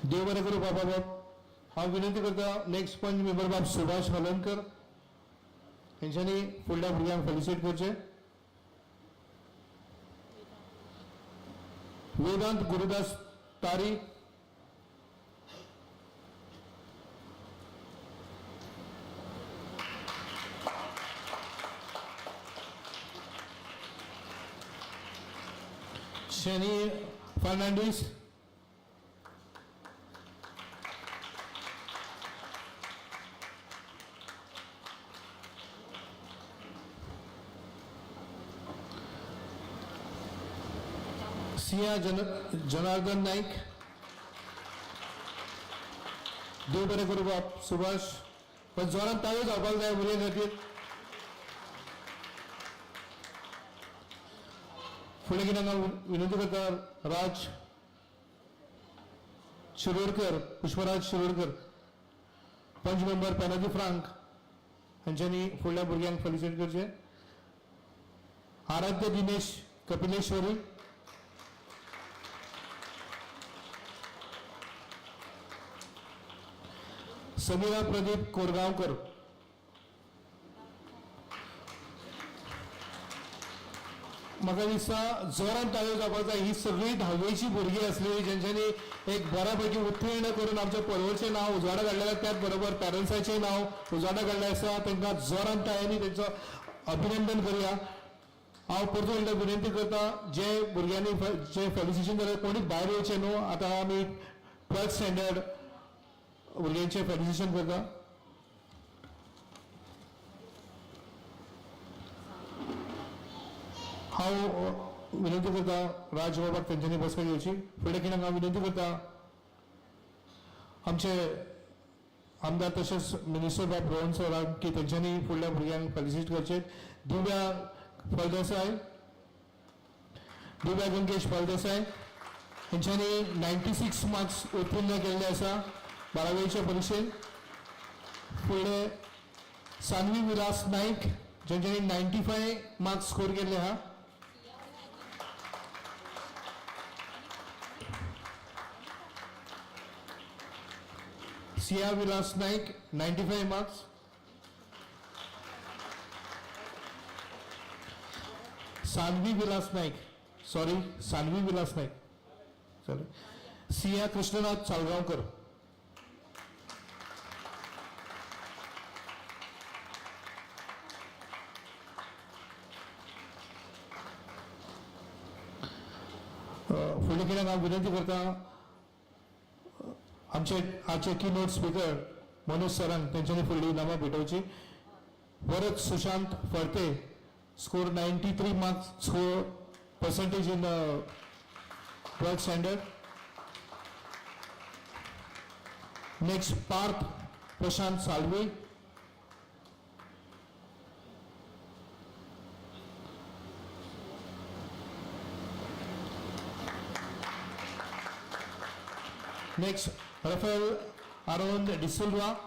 S2: देव बरें करूं बाबा बाब. हांव विनंती करता नेक्स्ट पंच मेंबर बाब सुभाष हलनकर. हेंच्यांनी फुडल्या भुरग्यांक फेलिसिट करचें. वेदांत गुरुदास तारी. शनी फर्नांडीस. सिया जनार्दन नाईक. देव बरें करूं बाब सुभाष, पण जोरान ताळयो जावपाक जाय भुरग्यां खातीर. फुडें कितें हांव विनंती करता राज शिरोडकर, पुष्पराज शिरोडकर, पंच मेंबर पेनाजी फ्रांक हांच्यांनी फुडल्या भुरग्यांक फेलिसिट करचें. आराध्य दिनेश कपिलेश्वरी. समीरा प्रदीप कोरगांवकर. म्हाका दिसता जोरान ताळयो जावपाक जाय. ही सगळी धावेची भुरगीं आसली जेंच्यांनी एक बऱ्या पैकी उत्तीर्ण करून आमच्या पर्वरचें नांव उजवाडा काडलें आसा, त्याच बरोबर पॅरंट्साचें नांव उजवाडा काडलें आसा. तांकां जोरान ताळयांनी तेंचो अभिनंदन करुया. हांव परतून एकदां विनंती करता, जे भुरग्यांनी जे फेलिसिटेशन जालें कोणीच भायर येवचें न्हू. आतां आमी 12th standard भुरग्यांचें फेलिसिटेशन करता. हांव विनंती करता राजबाबाक तेंच्यांनी बसका घेवची. फुडल्या खिणाक हांव विनंती करता आमचे आमदार तशेंच मिनिस्टर बाब रोहन सराक की तेंच्यांनी फुडल्या भुरग्यांक फेलिसिट करचें. दिव्या फळदेसाय, दिव्या गंगेश फळदेसाय हेंच्यांनी 96 मार्क्स उत्तीर्ण केल्ले आसा बारावेच्या परिक्षेत. फुडले सान्वी विलास नाईक जेंच्यांनी 95 मार्क्स स्कोर केल्ले आहा. Siya Vilas Naik 95 marks. Sanvi Vilas Naik, sorry Sanvi Vilas Naik, sorry, Siya Krishnanath Salgaonkar. फुडल्या खिणाक हांव विनंती करता आमचे आजचे की नोट स्पिकर मनोज सरांक तेंच्यांनी फुडली इनामां भेटोवची. Varad Sushant Phadte score 93 marks score percentage in 12th standard. Next Parth Prashant Salvi. Next Rafael Aaron D'Silva.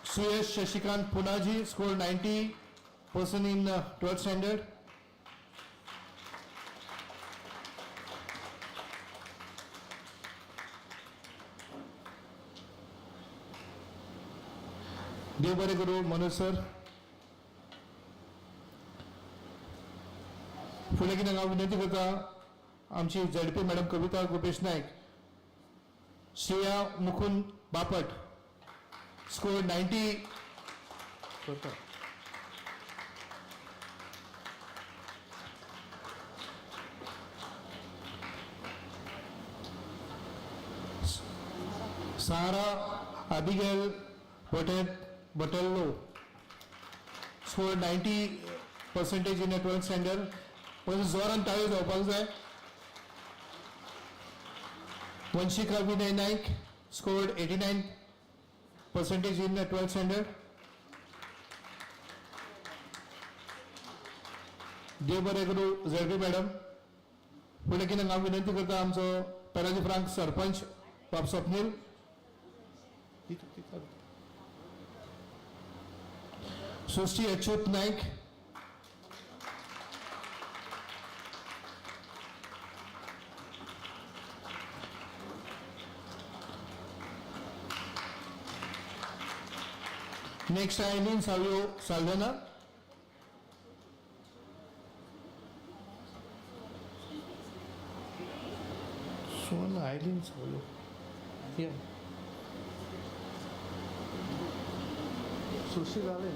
S2: Suyash Shashikant Punaji scored 90% in 12th standard. देव बरें करूं मनोज सर. फुडें कितें हांव विनंती करता आमची ZP madam Kavita Gopesh Naik, Shreya Mukund Bapat score 90 करता. Sara Abigail Botello score 90% in 12th standard. पण जोरान ताळयो जावपाक जाय. Vanshika Vinay Naik scored 89% in the 12th standard. देव बरें करूं झेडपी मॅडम. फुडें कितें हांव विनंती करता आमचो पेराजी फ्रांक सरपंच बाब Swapnil. Srushti Achyut Naik. Next Eileen Savio Saldanha. Suvarna Eileen Savio. Yeah. Sushil आले.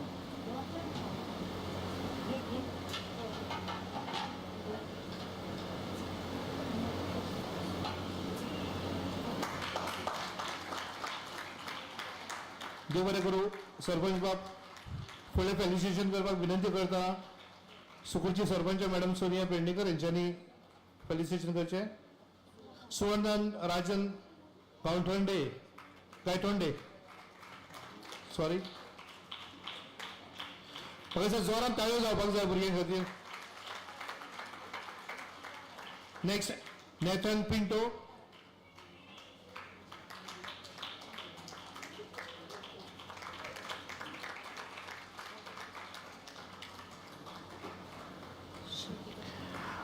S2: देव बरें करूं सरपंच बाब. फुडलें फेलिसिटेशन करपाक विनंती करता सुकूरची सरपंच मॅडम सोनिया पेडणेकर हेंच्यांनी फेलिसिटेशन करचें. सुवर्णन राजन गांवठोंडे गायतोंडे सॉरी. म्हाका दिसता जोरान ताळयो जावपाक जाय भुरग्यां खातीर. Next Nathan Pinto.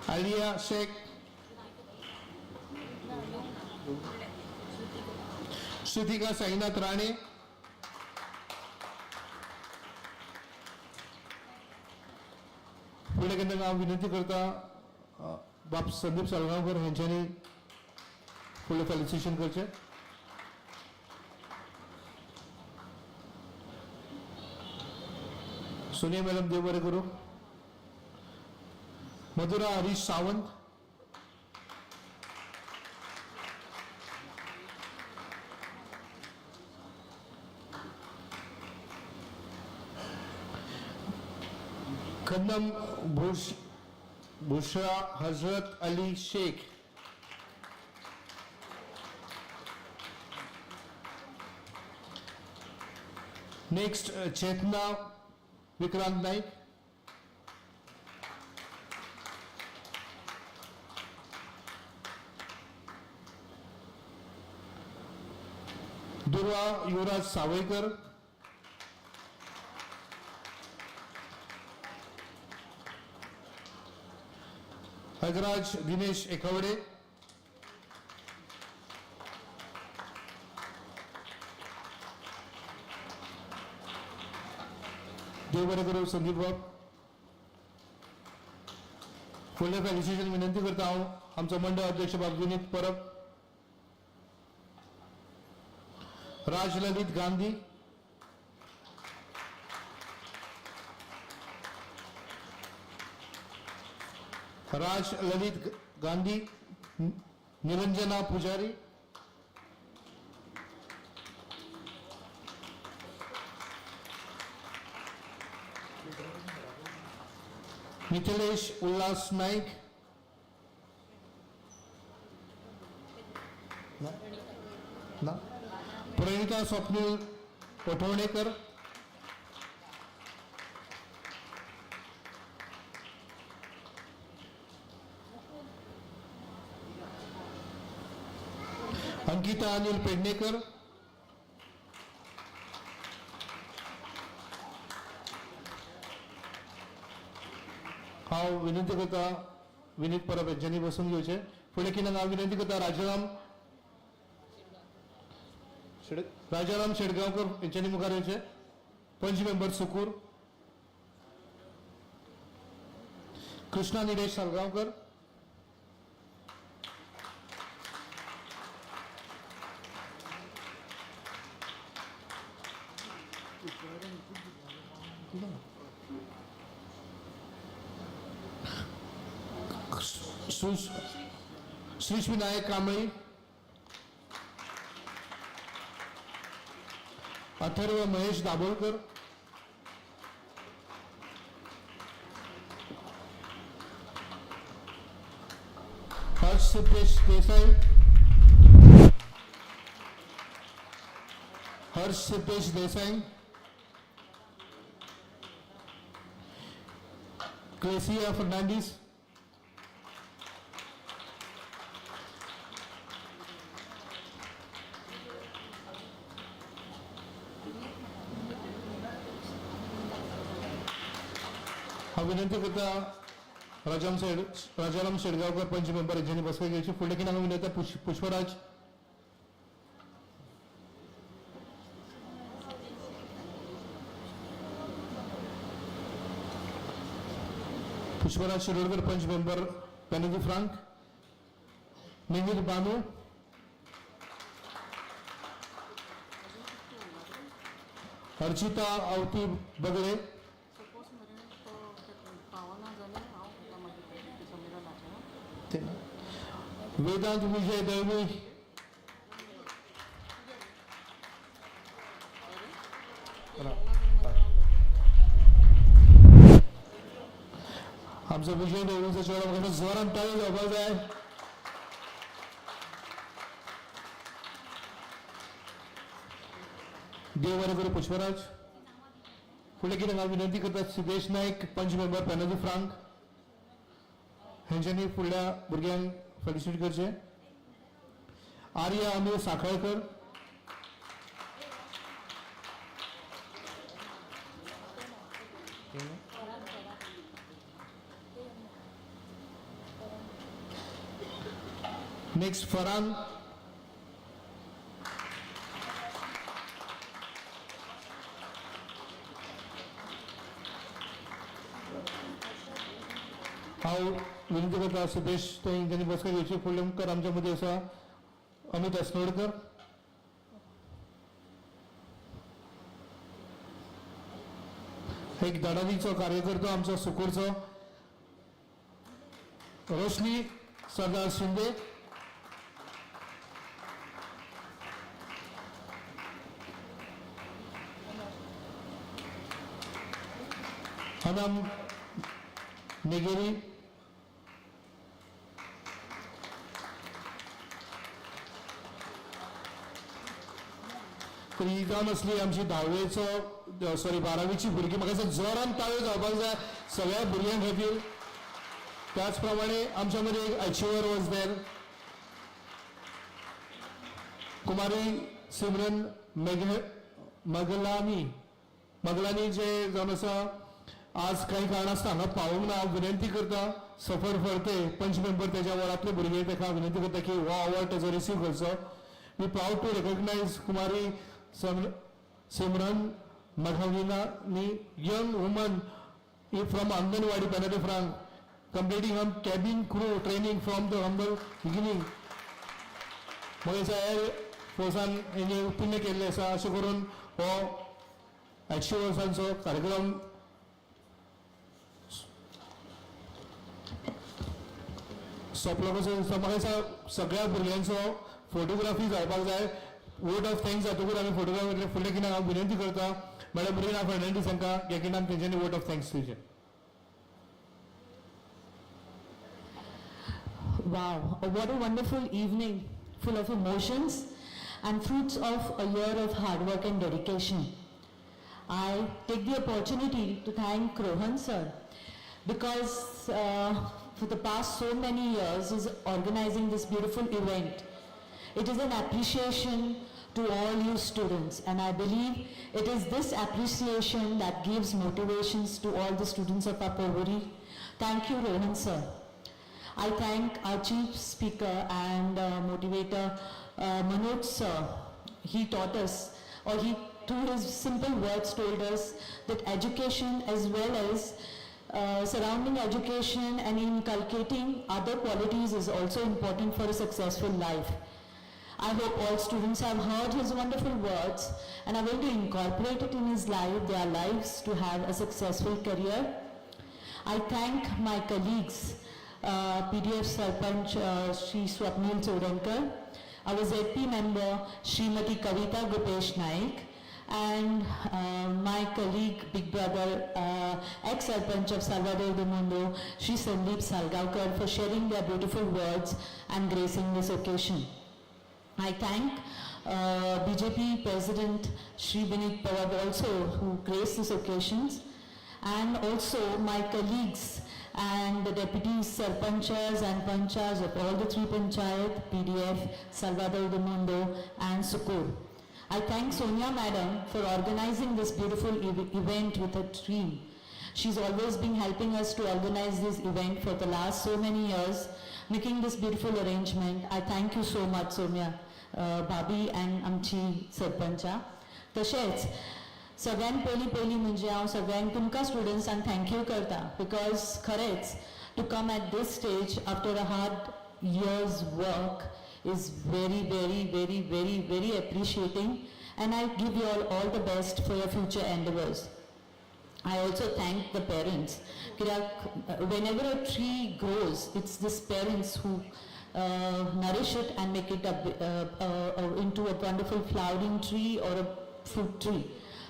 S2: Alia Shaikh. Shrutika Sainath Rane. फुडले केन्ना हांव विनंती करता बाब संदीप साळगांवकर हेंच्यांनी फुडलें फेलिसिटेशन करचें. सोनिया मॅडम देव बरें करूं. मधुरा Harish Sawant. खन्नम Bushra Hazrat Ali Shaikh. Next Chetna Vikrant Naik. Durva Yuvraj Sawaikar. Agraj Dinesh Ekawade. देव बरें करूं संदीप बाब. फुडलें फेलिसिटेशन विनंती करता हांव आमचो मंडळ अध्यक्ष बाब विनीत परब. राज ललित गांधी. राज ललित गांधी. निरंजना पुजारी. मिथिलेश उल्हास नाईक. ना? ना? प्रणिता स्वप्नील पठवणेकर. अंकिता अनिल पेडणेकर. हांव विनंती करता विनीत परब हेंच्यांनी बसून घेवचें. फुडले कितें हांव विनंती करता राजाराम शेडगांवकर हेंच्यांनी मुखार येवचें. पंच मेंबर सुकूर. कृष्णा निलेश सालगांवकर. श्रीश विनायक कांबळी. अथर्व महेश दाभोळकर. हर्ष सिद्धेश देसाई. हर्ष सिद्धेश देसाई. क्लेसिया फर्नांडिस. हांव विनंती करता राजाराम शेडगांवकर पंच मेंबर हेंच्यांनी बसका घेवची. फुडले कितें हांव विनयता Pushpraj. Pushparaj Shirodkar panch member Penna de Franca, Mihir Banu, Archita Avati Bagale, Vedant Vijay Dalvi, आमचो विजय दळवीचो चेडो म्हाका जोरान टाळी जावपाक जाय. देव बरें करूं पुष्पराज. फुडले कितें हांव विनंती करता सिद्धेश नायक पंच मेंबर पेनादी फ्रांक हेंच्यांनी फुडल्या भुरग्यांक फेलिसिट करचें. आर्या अमीर साखळकर, नेक्स्ट फरान, हांव विनंती करता सुदेश तेंच्यांनी बसका घेवची. फुडले मुखार आमच्या मदीं आसा अमित अस्नोडकर, एक धडाडीचो कार्यकर्तो आमचो सुकूरचो, रोशनी सरदार शिंदे, अनम नेगेरी, तर ही जावन आसली आमची धावेचो सॉरी बारावीची भुरगीं. म्हाका दिसता जोरान ताळयो जावपाक जाय सगळ्या भुरग्यां खातीर. त्याच प्रमाणे आमच्या मदीं एक अचिवर वॉज there, कुमारी सिमरन मेघ मगलानी मगलानी जे जावन आसा आज काही कारणास्तव हांगा पावूंक ना. हांव विनंती करता सफर फरते पंच मेंबर तेज्या वरांतले भुरगे ताका विनंती करता की हो अवॉर्ड तेजो रिसीव करचो. We proud to recognise Kumari Simran Maghavinani, young woman from Anganwadi Penna de Franca, completing her cabin crew training from the humble beginning. म्हाका एअर फोर्सान हें उत्तीर्ण केल्लें आसा. अशें करून हो 80 वर्सांचो कार्यक्रम सोंपलो कसो दिसता. म्हाका दिसता सगळ्या भुरग्यांचो फोटोग्राफी जावपाक जाय. वोट ऑफ thanks जातकूच आमी फोटोग्राफी फुडल्या खिणाक हांव विनंती करता मॅडम रिना फर्नांडीस हांकां ह्या खिणाक तेंच्यांनी वोट ऑफ thanks दिवचें.
S7: Wow, what a wonderful evening, full of emotions and fruits of a year of hard work and dedication. I take the opportunity to thank Rohan sir because for the past so many years he's organizing this beautiful event. It is an appreciation to all you students, and I believe it is this appreciation that gives motivations to all the students of our Porvorim. Thank you, Rohan sir. I thank our chief speaker and motivator, Manoj sir. He taught us, or he through his simple words told us that education as well as surrounding education and inculcating other qualities is also important for a successful life. I hope all students have heard his wonderful words and are going to incorporate it in his life, their lives, to have a successful career. I thank my colleagues, PDF Sarpanch Shri Swapnil Chodankar, our ZP member Srimati Kavita Gopesh Naik, and my colleague, big brother, ex-Sarpanch of Salvador do Mundo, Shri Sandeep Salgaonkar, for sharing their beautiful words and gracing this occasion. I thank BJP President Shri Binit Parab also, who graced this occasion, and also my colleagues and the deputy sarpanchas and panchas of all the three panchayat, PDF, Salvador do Mundo and Sukur. I thank Sonia Madam for organizing this beautiful event with her team. She's always been helping us to organize this event for the last so many years, making this beautiful arrangement. I thank you so much, Sonia, Bhabi and आमची सरपंचा. तशेंच सगळ्यान पयलीं पयलीं म्हणजे हांव सगळ्यांक तुमकां स्टुडंट्सांक thank you करता, because खरेंच to come at this stage after a hard year's work is very very very very very appreciating, and I give you all all the best for your future endeavours. I also thank the parents. कित्याक whenever a tree grows, it's this parents who nourish it and make it into a wonderful flowering tree or a fruit tree.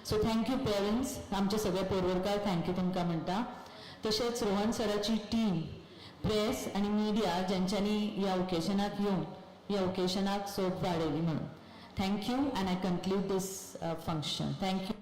S7: So thank you parents, आमचे सगळे पोरवरकार thank you तुमकां म्हणटा. तशेंच Rohan सराची team, press आनी media, ज्यांच्यांनी ह्या ओकेजनाक येवन ह्या ओकेजनाक सोब वाडयली म्हणून thank you, and I conclude this function. Thank you.